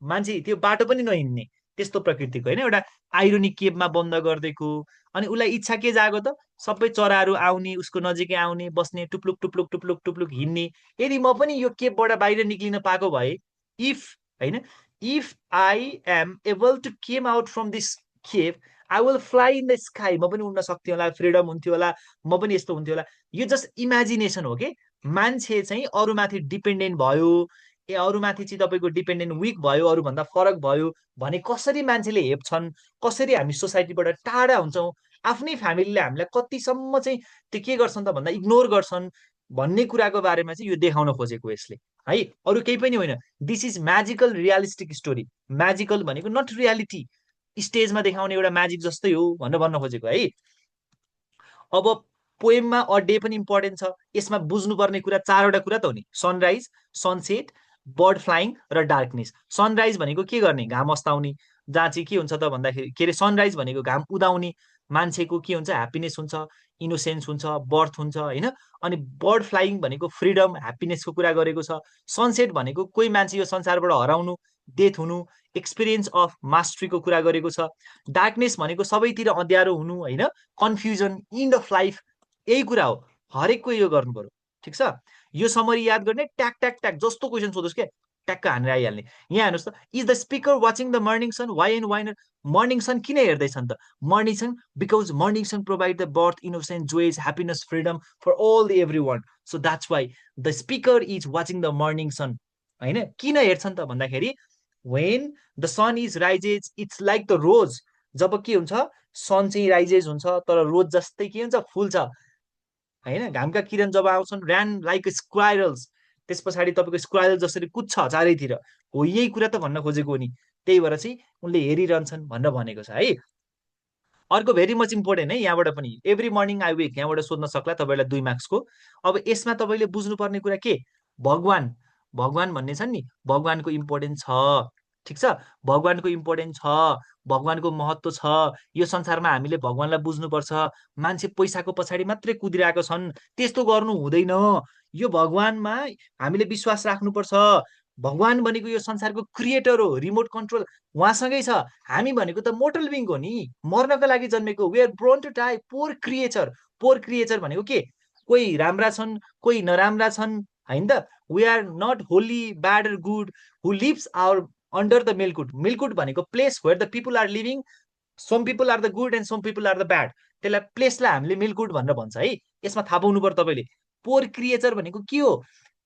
मान्छे त्यो बाटो पनि नहिँड्ने, त्यस्तो प्रकृतिको, होइन? एउटा आइरोनिक केबमा बन्द गरिदिएको, अनि उसलाई इच्छा के जागो त, सबै चराहरू आउने, उसको नजिकै आउने, बस्ने, टुप्लुक टुप्लुक टुप्लुक टुप्लुक हिँड्ने। यदि म पनि यो केबबाट बाहिर निक्लिन पाएको भए, इफ, होइन, if I am able to came out from this cave, I will fly in the sky, म पनि उड्न सक्थेँ होला, फ्रिडम हुन्थ्यो होला, म पनि यस्तो हुन्थ्यो होला। यो जस्ट इमेजिनेसन हो कि, मान्छे चाहिँ अरूमाथि डिपेन्डेन्ट भयो, अरूमाथि चाहिँ तपाईँको डिपेन्डेन्ट विक भयो, अरूभन्दा फरक भयो भने कसरी मान्छेले हेप्छन्, कसरी हामी सोसाइटीबाट टाढा हुन्छौँ, आफ्नै फ्यामिलीले हामीलाई कतिसम्म चाहिँ त्यो के गर्छन् त भन्दा इग्नोर गर्छन् भन्ने कुराको बारेमा चाहिँ यो देखाउन खोजेको यसले, है? अरू केही पनि होइन। This is magical realistic story. Magical भनेको नट रियालिटी, स्टेजमा देखाउने एउटा म्याजिक जस्तै हो भनेर भन्न खोजेको, है? अब पोएममा अ डे पनि इम्पोर्टेन्ट छ। यसमा बुझ्नुपर्ने कुरा चारवटा कुरा त हो नि, सनराइज, सनसेट, बर्ड फ्लाइङ र डार्कनेस। सनराइज भनेको के गर्ने, घाम अस्ताउने, जहाँ चाहिँ के हुन्छ त भन्दाखेरि, के अरे, सनराइज भनेको घाम उदाउने, मान्छेको के हुन्छ, ह्याप्पिनेस हुन्छ, इनोसेन्स हुन्छ, बर्थ हुन्छ, होइन? अनि बर्ड फ्लाइङ भनेको फ्रिडम, ह्याप्पिनेसको कुरा गरेको छ। सनसेट भनेको कोही मान्छे यो संसारबाट हराउनु, डेथ हुनु, एक्सपिरियन्स अफ मास्ट्रीको कुरा गरेको छ। डार्कनेस भनेको सबैतिर अँध्यारो हुनु, होइन, कन्फ्युजन, इन्ड अफ लाइफ, यही कुरा हो। हरेकको यो गर्नु पर्यो, ठिक छ? यो समरी याद गर्ने, ट्याक ट्याक ट्याक जस्तो क्वेसन सोधोस् के ट्याक्क हानेर आइहाल्ने। यहाँ हेर्नुहोस् त, is the speaker watching the morning sun, why and why not? Morning sun किन हेर्दैछन् त? Morning sun because morning sun provide the birth, innocent, joys, happiness, freedom for all the every one. So that's why the speaker is watching the morning sun, होइन? किन हेर्छन् त भन्दाखेरि, when the sun is rises it's like the rose. जब के हुन्छ, सन चाहिँ rises हुन्छ तर रोज जस्तै के हुन्छ, फुल्छ, होइन? घामका किरण जब आउँछन्, ऱ्यान लाइक स्क्वाइरल्स, त्यस पछाडि तपाईँको स्क्वाइरल जसरी कुद्छ चारैतिर, हो, यही कुरा त भन्न खोजेको हो नि। त्यही भएर चाहिँ उनले हेरिरहन्छन् भनेर भनेको छ, है? अर्को भेरी मच इम्पोर्टेन्ट है यहाँबाट पनि, एभ्री मर्निङ आई वेक, यहाँबाट सोध्न सक्ला तपाईँलाई 2 मार्क्सको। अब यसमा तपाईँले बुझ्नुपर्ने कुरा के, भगवान भगवान भन्ने छन् नि, भगवानको इम्पोर्टेन्ट छ, ठिक छ, भगवानको इम्पोर्टेन्ट छ, भगवानको महत्व छ। यो संसारमा हामीले भगवानलाई बुझ्नुपर्छ। मान्छे पैसाको पछाडि मात्रै कुदिरहेको छन्, त्यस्तो गर्नु हुँदैन। यो भगवानमा हामीले विश्वास राख्नुपर्छ। भगवान भनेको यो संसारको क्रिएटर हो, रिमोट कन्ट्रोल उहाँसँगै छ। हामी भनेको त मोटल बिङ हो नि, मर्नको लागि जन्मेको। We are born to die, poor creature. Poor creature भनेको के, कोही राम्रा छन्, कोही नराम्रा छन्, होइन त। We are not wholly bad or good, who lives our under the मिल्कुट। मिल्कुट भनेको place where the people are living, some people are the good and some people are the bad. त्यसलाई प्लेसलाई हामीले मिल्कुट भनेर भन्छ है। यसमा थाहा पाउनु पर्यो तपाईँले, पोर क्रिएचर भनेको के हो।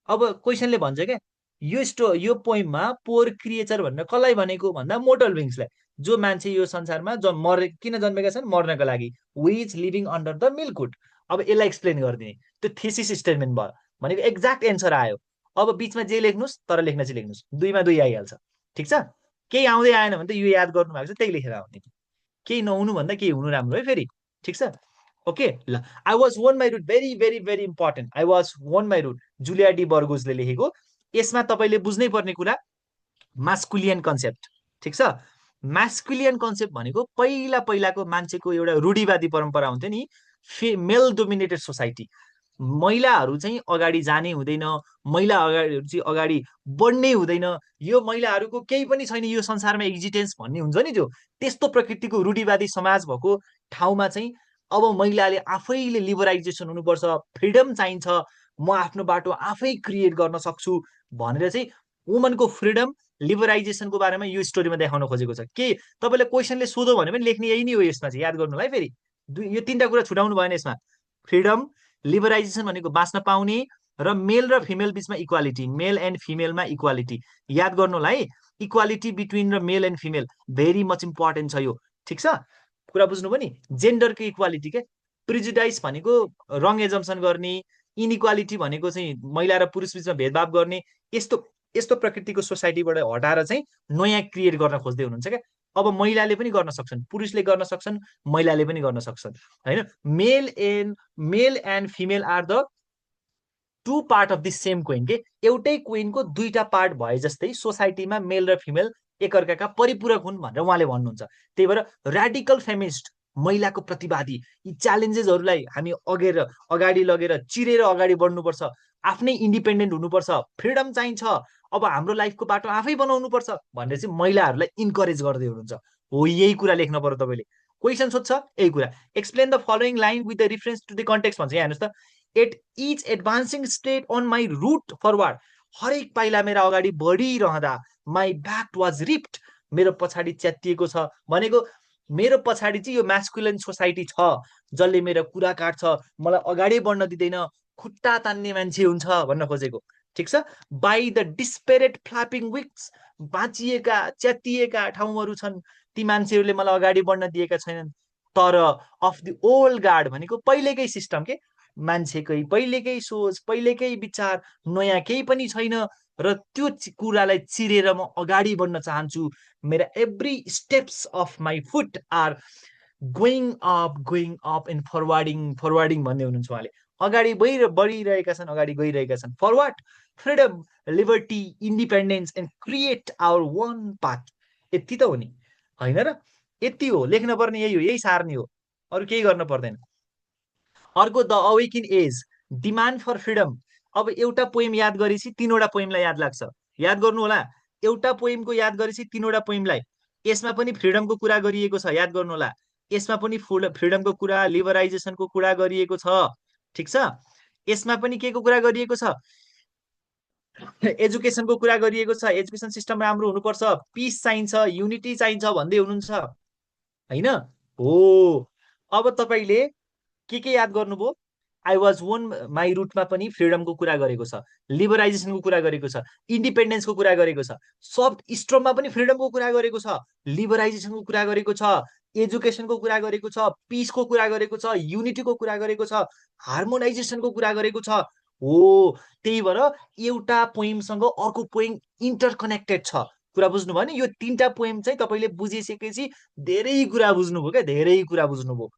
अब क्वेसनले भन्छ क्या, यो पोइममा पोर क्रिएचर भनेर कसलाई भनेको भन्दा मोटल बिङ्सलाई, जो मान्छे यो संसारमा किन जन्मेका छन्, मर्नको लागि। विच लिभिङ अन्डर द मिल्कुट। अब यसलाई एक्सप्लेन गरिदिने, त्यो थेसिस स्टेटमेन्ट भयो भनेको एक्ज्याक्ट एन्सर आयो। अब बिचमा जे लेख्नुहोस्, तर लेख्न चाहिँ लेख्नुहोस्, 2मा 2 आइहाल्छ, ठिक छ। केही आउँदै आएन भने त यो याद गर्नु भएको छ त्यही लेखेर आउने, केही नहुनु भन्दा केही हुनु राम्रो है फेरि, ठिक छ। ओके ल, I was on my route, very very very important, I was on my route, Julia de बर्गोजले लेखेको। यसमा तपाईँले बुझ्नै पर्ने कुरा मास्कुलियन कन्सेप्ट, ठिक छ। मास्कुलियन कन्सेप्ट भनेको पहिलाको मान्छेको एउटा रूढिवादी परम्परा हुन्थ्यो नि, मेल डोमिनेटेड सोसाइटी। महिलाहरू चाहिँ अगाडि जानै हुँदैन, महिलाहरू चाहिँ अगाडि बढ्नै हुँदैन, यो महिलाहरूको केही पनि छैन यो संसारमा एक्जिस्टेन्स भन्ने हुन्छ नि, त्यो त्यस्तो प्रकृतिको रूढिवादी समाज भएको ठाउँमा चाहिँ अब महिलाले आफैले लिबरलाइजेसन हुनुपर्छ, फ्रिडम चाहिन्छ, म आफ्नो बाटो आफै क्रिएट गर्न सक्छु भनेर चाहिँ वुमनको फ्रिडम लिबरलाइजेसनको बारेमा यो स्टोरीमा देखाउन खोजेको छ। के तपाईँले क्वेसनले सोधो भने पनि लेख्ने यही नै हो यसमा चाहिँ, याद गर्नुलाई फेरि यो 3टा कुरा छुटाउनु भएन यसमा। फ्रिडम, लिबरलाइजेसन भनेको बाँच्न पाउने, र मेल र फिमेल बिचमा इक्वालिटी, मेल एन्ड फिमेलमा इक्वालिटी, याद गर्नुलाई। इक्वालिटी बिट्विन र मेल and female very much important छ यो, ठिक छ। कुरा बुझ्नु पनि, जेन्डरको इक्वालिटी के, प्रिजुडाइस भनेको रङ एजम्सन गर्ने, इनइक्वालिटी भनेको चाहिँ महिला र पुरुष बिचमा भेदभाव गर्ने, यस्तो यस्तो प्रकृतिको सोसाइटीबाट हटाएर चाहिँ नयाँ क्रिएट गर्न खोज्दै हुनुहुन्छ क्या। अब महिलाले पनि गर्न सक्छन्, पुरुषले गर्न सक्छन्, महिलाले पनि गर्न सक्छन्, होइन। Male and female are the 2 part of the same coin के, एउटै कोइनको 2टा पार्ट भए जस्तै सोसाइटीमा मेल र फिमेल एकअर्काका परिपूरक हुन् भनेर उहाँले भन्नुहुन्छ। त्यही भएर ऱ्याडिकल फेमिनिस्ट, महिलाको प्रतिवादी, यी च्यालेन्जेसहरूलाई हामी अगाडि लगेर चिरेर अगाडि बढ्नुपर्छ, आफ्नै इन्डिपेन्डेन्ट हुनुपर्छ, फ्रिडम चाहिन्छ, अब हाम्रो लाइफको बाटो आफै बनाउनुपर्छ भनेर चाहिँ महिलाहरूलाई इन्करेज गर्दै हुनुहुन्छ। हो, यही कुरा लेख्न पर्यो तपाईँले। क्वेसन सोध्छ यही कुरा, explain the following line with the reference to the context भन्छ। यहाँ हेर्नुहोस् त, at each advancing state on my route forward, हरेक पाइला मेरा अगाडि बढिरहँदा, माई ब्याक वाज रिप्ड, मेरो पछाडि च्यातिएको छ भनेको मेरो पछाडि चाहिँ यो म्यास्कुलिन सोसाइटी छ जसले मेरो कुरा काट्छ, मलाई अगाडि बढ्न दिँदैन, खुट्टा तान्ने मान्छे हुन्छ भन्न खोजेको, ठिक छ। बाई द डिस्पेरेट फ्ल्यापिङ विक्स, बाँचिएका च्यातिएका ठाउँहरू छन्, ती मान्छेहरूले मलाई अगाडि बढ्न दिएका छैनन्। तर अफ द ओल्ड गार्ड भनेको पहिलेकै सिस्टम के, मान्छेकै पहिलेकै सोच, पहिलेकै विचार, नयाँ केही पनि छैन, र त्यो कुरालाई चिरेर म अगाडि बढ्न चाहन्छु। मेरा every steps of my foot are going up and forwarding भन्दै हुनुहुन्छ उहाँले। अगाडि बढिरहेका छन्, अगाडि गइरहेका छन्। Forward, freedom, liberty, independence and create our one path. यति त हो नि, होइन र? यति हो, लेख्न पर्ने यही हो, यही सार्ने हो, अरू केही गर्न पर्दैन। अर्को the awakening age, demand for freedom. अब एउटा पोइम याद गरेपछि 3वटा पोइमलाई याद लाग्छ, याद गर्नु होला। एउटा पोइमको याद गरेपछि 3वटा पोइमलाई, यसमा पनि फ्रिडमको कुरा गरिएको छ, याद गर्नु होला। यसमा पनि फ्रिडमको कुरा, लिबरलाइजेसनको कुरा गरिएको छ, ठिक छ। यसमा पनि के को कुरा गरिएको छ, एजुकेसनको कुरा गरिएको छ, एजुकेसन सिस्टम राम्रो हुनुपर्छ, पिस चाहिन्छ, युनिटी चाहिन्छ भन्दै हुनुहुन्छ, होइन हो। अब तपाईँले के याद गर्नुभयो, आई वाज वन माई रुटमा पनि फ्रिडमको कुरा गरेको छ, लिबरलाइजेसनको कुरा गरेको छ, इन्डिपेन्डेन्सको कुरा गरेको छ, सफ्ट स्ट्रममा पनि फ्रिडमको कुरा गरेको छ, लिबरलाइजेसनको कुरा गरेको छ, एजुकेसनको कुरा गरेको छ, पिसको कुरा गरेको छ, युनिटीको कुरा गरेको छ, हार्मोनाइजेसनको कुरा गरेको छ। हो, त्यही भएर एउटा पोइमसँग अर्को पोइम इन्टरकनेक्टेड छ, कुरा बुझ्नुभयो नि? यो 3टा पोएम चाहिँ तपाईँले बुझिसकेपछि धेरै कुरा बुझ्नुभयो क्या, धेरै कुरा बुझ्नुभयो।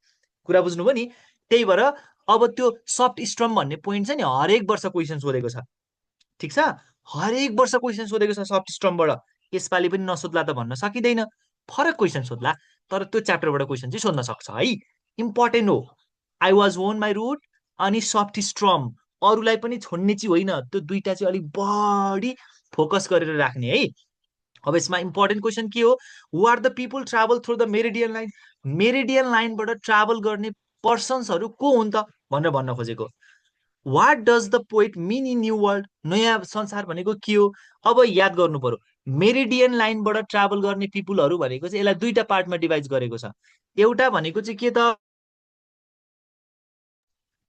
कुरा बुझ्नुभयो नि? त्यही भएर अब त्यो सफ्ट स्ट्रम भन्ने पोइन्ट चाहिँ नि हरेक वर्ष क्वेसन सोधेको छ, ठिक छ? हरेक वर्ष क्वेसन सोधेको छ सफ्ट स्ट्रमबाट। यसपालि पनि नसोध्ला त भन्न सकिँदैन, फरक क्वेसन सोध्ला, तर त्यो च्याप्टरबाट क्वेसन चाहिँ सोध्न सक्छ है। इम्पोर्टेन्ट हो। I was on my route अनि सफ्ट स्ट्रम, अरूलाई पनि छोड्ने चाहिँ होइन, त्यो दुईटा चाहिँ अलिक बढी फोकस गरेर राख्ने है। अब यसमा इम्पोर्टेन्ट क्वेसन के हो? Who are the people travel through the meridian line? Meridian लाइनबाट ट्राभल गर्ने पर्सन्सहरू को हुन् त भनेर भन्न खोजेको। What does the poet mean in new world? नयाँ संसार भनेको के हो? अब याद गर्नु पर्यो। मेरिडियन लाइनबाट ट्राभल गर्ने पिपुलहरू भनेको चाहिँ यसलाई दुईटा पार्टमा डिभाइड गरेको छ। एउटा भनेको चाहिँ के त,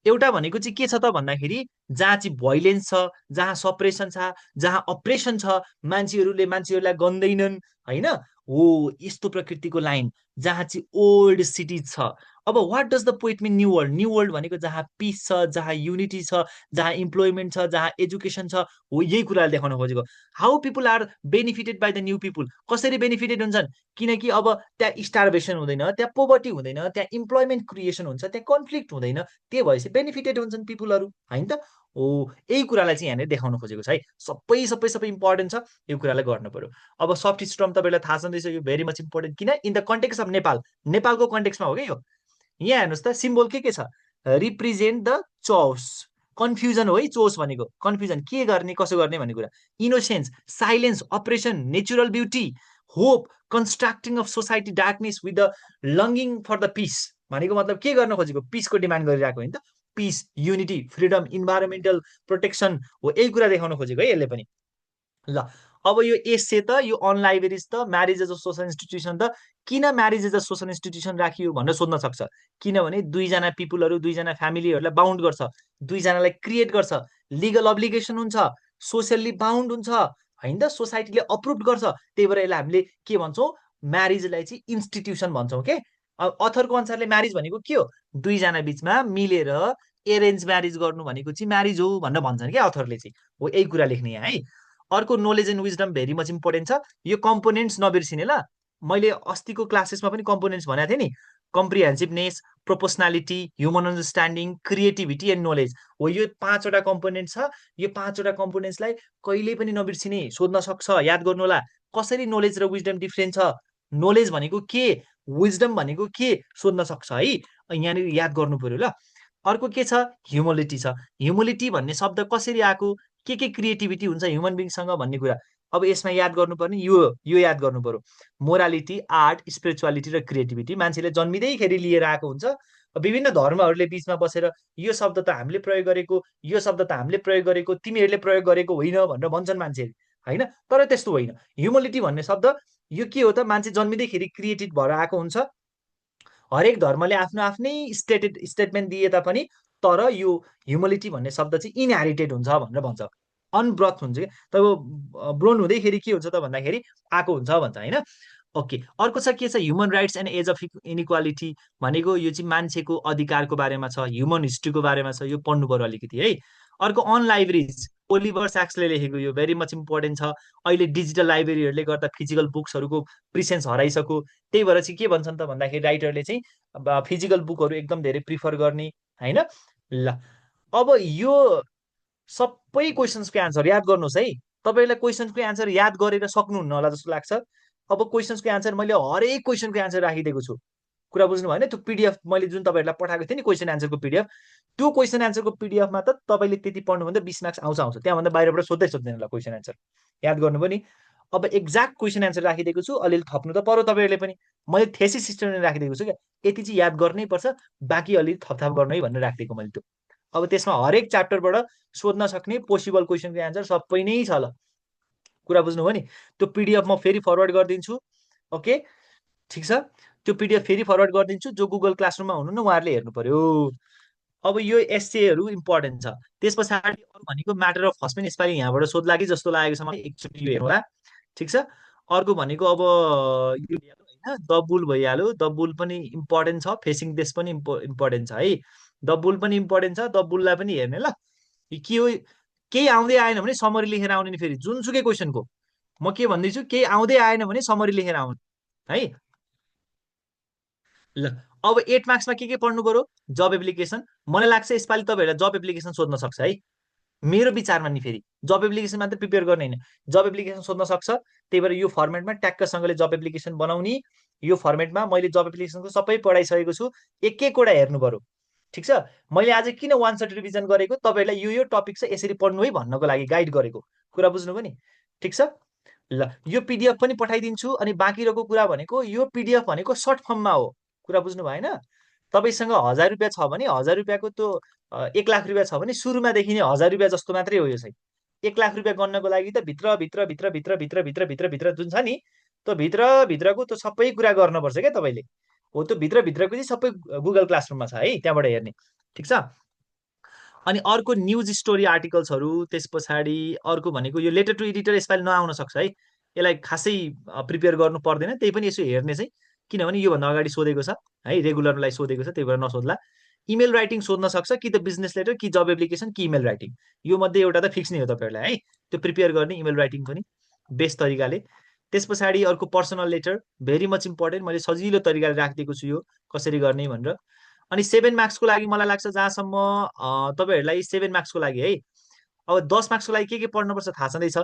एउटा भनेको चाहिँ के छ त भन्दाखेरि जहाँ चाहिँ भोइलेन्स छ, जहाँ सप्रेसन छ, जहाँ अपरेसन छ, मान्छेहरूलाई गन्दैनन् होइन, हो यस्तो प्रकृतिको लाइन जहाँ चाहिँ ओल्ड सिटिज छ। अब what does the poet mean new world? New world भनेको जहाँ पिस छ, जहाँ युनिटी छ, जहाँ इम्प्लोइमेन्ट छ, जहाँ एजुकेसन छ, हो यही कुराले देखाउन खोजेको। How people are benefited by the new people? कसरी बेनिफिटेड हुन्छन्? किनकि अब त्यहाँ स्टार्भेसन हुँदैन, त्यहाँ पोभर्टी हुँदैन, त्यहाँ इम्प्लोइमेन्ट क्रिएसन हुन्छ, त्यहाँ कन्फ्लिक्ट हुँदैन, त्यही भएपछि बेनिफिटेड हुन्छन् पिपुलहरू, होइन त? हो यही कुरालाई चाहिँ यहाँनिर देखाउन खोजेको छ है। सबै सबै सबै इम्पोर्टेन्ट छ, यो कुरालाई गर्नु पर्यो। अब सफ्ट स्ट्रम तपाईँलाई थाहा छँदैछ, यो भेरी मच इम्पोर्टेन्ट। किन? In the context of Nepal, नेपालको कन्टेक्स्टमा हो क्या यो। यहाँ हेर्नुहोस् त, सिम्बोल के छ? Represent the चोस। कन्फ्युजन हो है चोस भनेको, कन्फ्युजन के गर्ने कसो गर्ने भन्ने कुरा। Innocence, silence, operation, natural beauty, hope, constructing of society, darkness with the longing for the peace भनेको मतलब के गर्न खोजेको? पिसको डिमान्ड गरिरहेको होइन त? Peace, unity, freedom, environmental protection, हो यही कुरा देखाउन खोजेको है यसले पनि। ल अब यो एसे त, यो अनलाइब्रेरिज त, marriage as a social institution त, किन marriage as a social institution राखियो भनेर सोध्न सक्छ। किनभने दुईजना पिपुलहरू, दुईजना फ्यामिलीहरूलाई बााउन्ड गर्छ, दुईजनालाई क्रिएट गर्छ, लिगल अब्लिगेसन हुन्छ, सोसियल्ली बााउन्ड हुन्छ होइन त, सोसाइटीले अप्रुभ गर्छ। त्यही भएर यसलाई हामीले के भन्छौँ? म्यारिजलाई चाहिँ इन्स्टिट्युसन भन्छौँ के। अथरको अनुसारले म्यारिज भनेको के हो? दुईजना बिचमा मिलेर एरेन्ज म्यारिज गर्नु भनेको चाहिँ म्यारिज हो भनेर भन्छन् क्या अथरले चाहिँ। हो यही कुरा लेख्ने यहाँ है। अर्को knowledge and wisdom very much important छ। यो कम्पोनेन्ट्स नबिर्सिने ल। मैले अस्तिको क्लासेसमा पनि कम्पोनेन्ट्स भनेको थिएँ नि। Comprehensiveness, proportionality, human understanding, creativity and knowledge, हो यो 5वटा कम्पोनेन्ट छ। यो 5वटा कम्पोनेन्ट्सलाई कहिले पनि नबिर्सिने, सोध्न सक्छ, याद गर्नु होला। कसरी नोलेज र विजडम डिफ्रेन्ट छ, नोलेज भनेको के, विजडम भनेको के, सोध्न सक्छ है। यहाँनिर याद गर्नु पर्यो ल। अर्को के छ? ह्युमिलिटी छ। ह्युमिलिटी भन्ने शब्द कसरी आएको, के क्रिएटिभिटी हुन्छ ह्युमन बिङसँग भन्ने कुरा। अब यसमा याद गर्नुपर्ने यो याद गर्नु पर्यो। मोरालिटी, आर्ट, स्पिरिचुअलिटी र क्रिएटिभिटी मान्छेले जन्मिँदैखेरि लिएर आएको हुन्छ। विभिन्न धर्महरूले बिचमा बसेर यो शब्द त हामीले प्रयोग गरेको, यो शब्द त हामीले प्रयोग गरेको, तिमीहरूले प्रयोग गरेको होइन भनेर भन्छन् मान्छेहरू होइन। तर त्यस्तो होइन। ह्युमिलिटी भन्ने शब्द यो के हो त? मान्छे जन्मिँदैखेरि क्रिएटेड भएर आएको हुन्छ। हरेक धर्मले आफ्नो आफ्नै स्टेटमेन्ट दिए तापनि, तर यो ह्युमिलिटी भन्ने शब्द चाहिँ इनहेरिटेड हुन्छ भनेर भन्छ, अनब्रथ हुन्छ कि। तब ब्रोन हुँदैखेरि के हुन्छ त भन्दाखेरि आएको हुन्छ भन्छ होइन। ओके, अर्को छ के छ? Human rights and age of inequality भनेको यो चाहिँ मान्छेको अधिकारको बारेमा छ, ह्युमन हिस्ट्रीको बारेमा छ, यो पढ्नु पर्यो अलिकति है। अर्को अन लाइब्रेरिज, ओलिभर स्याक्सले लेखेको, यो भेरी मच इम्पोर्टेन्ट छ। अहिले डिजिटल लाइब्रेरीहरूले गर्दा फिजिकल बुक्सहरूको प्रिसेन्स हराइसक्यो। त्यही भएर चाहिँ के भन्छन् त भन्दाखेरि राइटरले चाहिँ फिजिकल बुकहरू एकदम धेरै प्रिफर गर्ने होइन। ल अब यो सबै क्वेसन्सको एन्सर याद गर्नुहोस् है। तपाईँलाई क्वेसन्सको एन्सर याद गरेर सक्नुहुन्न होला जस्तो लाग्छ। अब क्वेसन्सको एन्सर मैले हरेक क्वेसनको एन्सर राखिदिएको छु। कुरा बुझ्नु भएन? त्यो पिडिएफ मैले जुन तपाईँहरूलाई पठाएको थिएँ नि क्वेसन एन्सरको पिडिएफ, त्यो क्वेसन एन्सरको पिडिएफमा त तपाईँले त्यति पढ्नुभन्दा 20 मार्क्स आउँछ। त्यहाँभन्दा बाहिरबाट सोध्दै सोध्दैन ल क्वेसन एन्सर। याद गर्नुभयो नि? अब एक्ज्याक्ट क्वेसन एन्सर राखिदिएको छु, अलिअलि थप्नु त पर्यो तपाईँहरूले पनि। मैले थेसिस सिस्टमले राखिदिएको छु क्या, यति चाहिँ याद गर्नै पर्छ, बाँकी अलिअलि थपथाप गर्नु है भनेर राखिदिएको मैले त्यो। अब त्यसमा हरेक च्याप्टरबाट सोध्न सक्ने पोसिबल क्वेसनको एन्सर सबै नै छ ल। कुरा बुझ्नुभयो नि? त्यो पिडिएफ म फेरि फरवर्ड गरिदिन्छु। ओके, ठिक छ। त्यो पिडिएफ फेरि फरवर्ड गरिदिन्छु। जो गुगल क्लासरुममा हुनु न उहाँहरूले हेर्नु पर्यो। अब यो एसएहरू इम्पोर्टेन्ट छ। त्यस पछाडि अरू भनेको म्याटर अफ फर्स्ट पनि यसपालि यहाँबाट सोध्ला कि जस्तो लागेको छ मलाई, एकचोटि यो हेरौँला। ठिक छ। अर्को भनेको अब यो होइन, द बुल भइहाल्यो। द बुल पनि इम्पोर्टेन्ट छ। फेसिङ देश पनि इम्पोर्टेन्ट छ है। द बुल पनि इम्पोर्टेन्ट छ, द बुललाई पनि हेर्ने ल। के हो, केही आउँदै आएन भने समरी लेखेर आउने नि फेरि जुनसुकै क्वेसनको। म के भन्दैछु, केही आउँदै आएन भने समरी लेखेर आउनु है। ल, अब 8 मार्क्समा के पढ्नु पर्यो? जब एप्लिकेसन। मलाई लाग्छ यसपालि तपाईँहरूलाई जब एप्लिकेसन सोध्न सक्छ है, मेरो विचारमा नि। फेरि जब एप्लिकेसन मात्रै प्रिपेयर गर्ने होइन, जब एप्लिकेसन सोध्न सक्छ। त्यही भएर यो फर्मेटमा ट्याक्कसँगले जब एप्लिकेसन बनाउने, यो फर्मेटमा मैले जब एप्लिकेसनको सबै पढाइसकेको छु, एक एकवटा हेर्नु पर्यो। ठिक छ। मैले आज किन वान सर्ट रिभिजन गरेको, तपाईँहरूलाई यो टपिक छ यसरी पढ्नु है भन्नको लागि गाइड गरेको कुरा बुझ्नुभयो नि। ठिक छ। ल, यो पिडिएफ पनि पठाइदिन्छु। अनि बाँकी रहेको कुरा भनेको, यो पिडिएफ भनेको सर्ट फर्ममा हो, कुरा बुझ्नु भएन। तपाईँसँग 1000 रुपियाँ छ भने 1000 रुपियाँको त्यो 1 लाख रुपियाँ छ भने सुरुमा देखिने 1000 रुपियाँ जस्तो मात्रै हो यो चाहिँ। 1 लाख रुपियाँ गर्नको लागि त भित्र भित्र भित्र भित्र भित्र भित्र भित्र भित्र जुन छ नि, त्यो भित्रको त्यो सबै कुरा गर्नुपर्छ क्या तपाईँले। हो, त्यो भित्रको चाहिँ सबै गुगल क्लासरुममा छ है, त्यहाँबाट हेर्ने। ठिक छ। अनि अर्को न्युज स्टोरी आर्टिकल्सहरू, त्यस पछाडि अर्को भनेको यो लेटर टु एडिटर यसपालि नआउन सक्छ है, यसलाई खासै प्रिपेयर गर्नु पर्दैन। त्यही पनि यसो हेर्ने चाहिँ, किनभने योभन्दा अगाडि सोधेको छ है, रेगुलरलाई सोधेको छ, त्यही भएर नसोध्ला। इमेल राइटिङ सोध्न सक्छ, कि त बिजनेस लेटर, कि जब एप्लिकेसन, कि इमेल राइटिङ। यो मध्ये एउटा त फिक्स नै हो तपाईँहरूलाई है, त्यो प्रिपेयर गर्ने इमेल राइटिङ पनि बेस्ट तरिकाले। त्यस पछाडि अर्को personal letter, very much important. मैले सजिलो तरिकाले राखिदिएको छु यो कसरी गर्ने भनेर। अनि 7 मार्क्सको लागि मलाई लाग्छ जहाँसम्म तपाईँहरूलाई 7 मार्क्सको लागि है, अब 10 मार्क्सको लागि के पढ्नुपर्छ थाहा छँदैछ।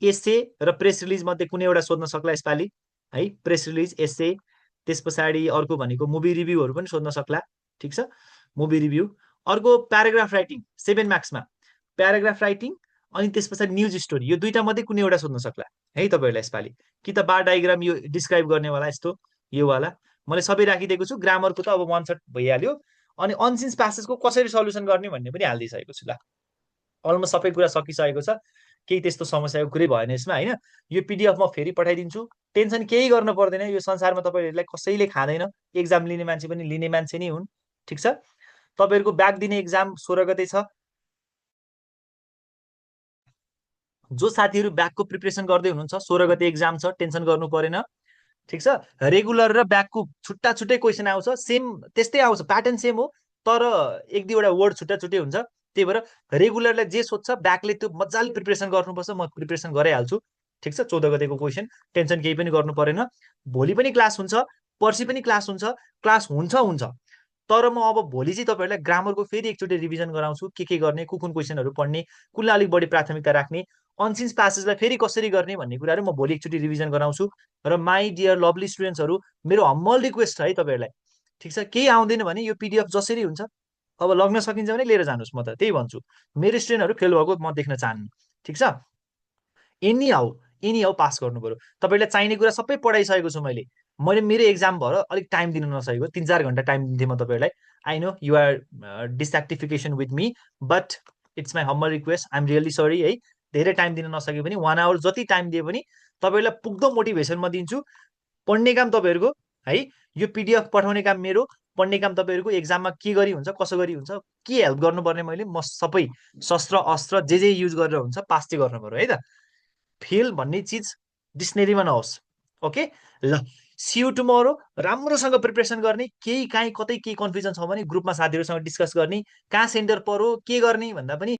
एसे र प्रेस रिलिज मध्ये कुनै एउटा सोध्न सक्ला यसपालि है, प्रेस रिलिज, एसे। त्यस पछाडि अर्को भनेको मुभी रिभ्यूहरू पनि सोध्न सक्ला। ठिक छ, मुभी रिभ्यू। अर्को प्याराग्राफ राइटिङ 7 मार्क्समा, प्याराग्राफ राइटिङ। अनि त्यस पछाडि न्युज स्टोरी, यो दुईटा मध्ये कुनै एउटा सोध्न सक्ला है तपाईँहरूलाई यसपालि। कि त बार डायग्राम यो डिस्क्राइब गर्नेवाला यस्तो योवाला मैले सबै राखिदिएको छु। ग्रामरको त अब वान सर्ट भइहाल्यो। अनि अनसिन्स प्यासेजको कसरी सल्युसन गर्ने भन्ने पनि हालिदिइसकेको छु। ल, अलमोस्ट सबै कुरा सकिसकेको छ, केही त्यस्तो समस्याको कुरै भएन यसमा होइन। यो पिडिएफ म फेरि पठाइदिन्छु, टेन्सन केही गर्नु पर्दैन। यो संसारमा तपाईँहरूलाई कसैले खाँदैन, एक्जाम लिने मान्छे पनि लिने मान्छे नै हुन्। ठिक छ। तपाईँहरूको ब्याक दिने एक्जाम 16 गते छ। जो साथीहरू ब्याकको प्रिपरेसन गर्दै हुनुहुन्छ, 16 गते एक्जाम छ, टेन्सन गर्नु परेन। ठिक छ। रेगुलर र ब्याकको छुट्टा छुट्टै क्वेसन आउँछ, सेम त्यस्तै आउँछ, प्याटर्न सेम हो, तर एक दुईवटा वर्ड छुट्टा छुट्टै हुन्छ। त्यही भएर रेगुलरलाई जे सोध्छ ब्याकले त्यो मजाले प्रिपरेसन गर्नुपर्छ। म प्रिपरेसन गराइहाल्छु। ठिक छ। 14 गतेको क्वेसन टेन्सन केही पनि गर्नु परेन। भोलि पनि क्लास हुन्छ, पर्सि पनि क्लास हुन्छ। क्लास हुन्छ, तर म अब भोलि चाहिँ तपाईँहरूलाई ग्रामरको फेरि एकचोटि रिभिजन गराउँछु, के गर्ने, कुन क्वेसनहरू पढ्ने, कुनलाई अलिक बढी प्राथमिकता राख्ने, अनसिन्स प्यासेजलाई फेरि कसरी गर्ने भन्ने कुराहरू म भोलि एकचोटि रिभिजन गराउँछु। र माई डियर लभली स्टुडेन्ट्सहरू, मेरो हम्बल रिक्वेस्ट छ है तपाईँहरूलाई। ठिक छ। केही आउँदैन भने यो पिडिएफ जसरी हुन्छ, अब लग्न सकिन्छ भने लिएर जानुहोस्, म त त्यही भन्छु। मेरो स्टुडेन्टहरू फेल भएको म देख्न चाहन्न। ठिक छ। एनी हाउ पास गर्नु पर्यो। तपाईँलाई चाहिने कुरा सबै पढाइसकेको छु मैले। मेरो एक्जाम भएर अलिक टाइम दिन नसकेको, 3-4 घन्टा टाइम दिन्थेँ म तपाईँहरूलाई। I know you are dissatisfaction with me, but it's my humble request, I am really sorry है। धेरै टाइम दिन नसके पनि 1 आवर जति टाइम दिए पनि तपाईँहरूलाई पुग्दो मोटिभेसन म दिन्छु। पढ्ने काम तपाईँहरूको है, यो पिडिएफ पठाउने काम मेरो, पढ्ने काम तपाईँहरूको। एक्जाममा के गरी हुन्छ, कसो गरी हुन्छ, के हेल्प गर्नुपर्ने मैले, म सबै शस्त्र अस्त्र जे युज गरेर हुन्छ पास चाहिँ गर्नु पर्यो है त। फेल भन्ने चिज डिक्सनेरीमा नहोस्। ओके। ल, सी यू टुमोरो। राम्रोसँग प्रिपरेसन गर्ने, केही काहीँ कतै केही कन्फ्युजन छ भने ग्रुपमा साथीहरूसँग डिस्कस गर्ने, कहाँ सेन्टर पर्यो, के गर्ने भन्दा पनि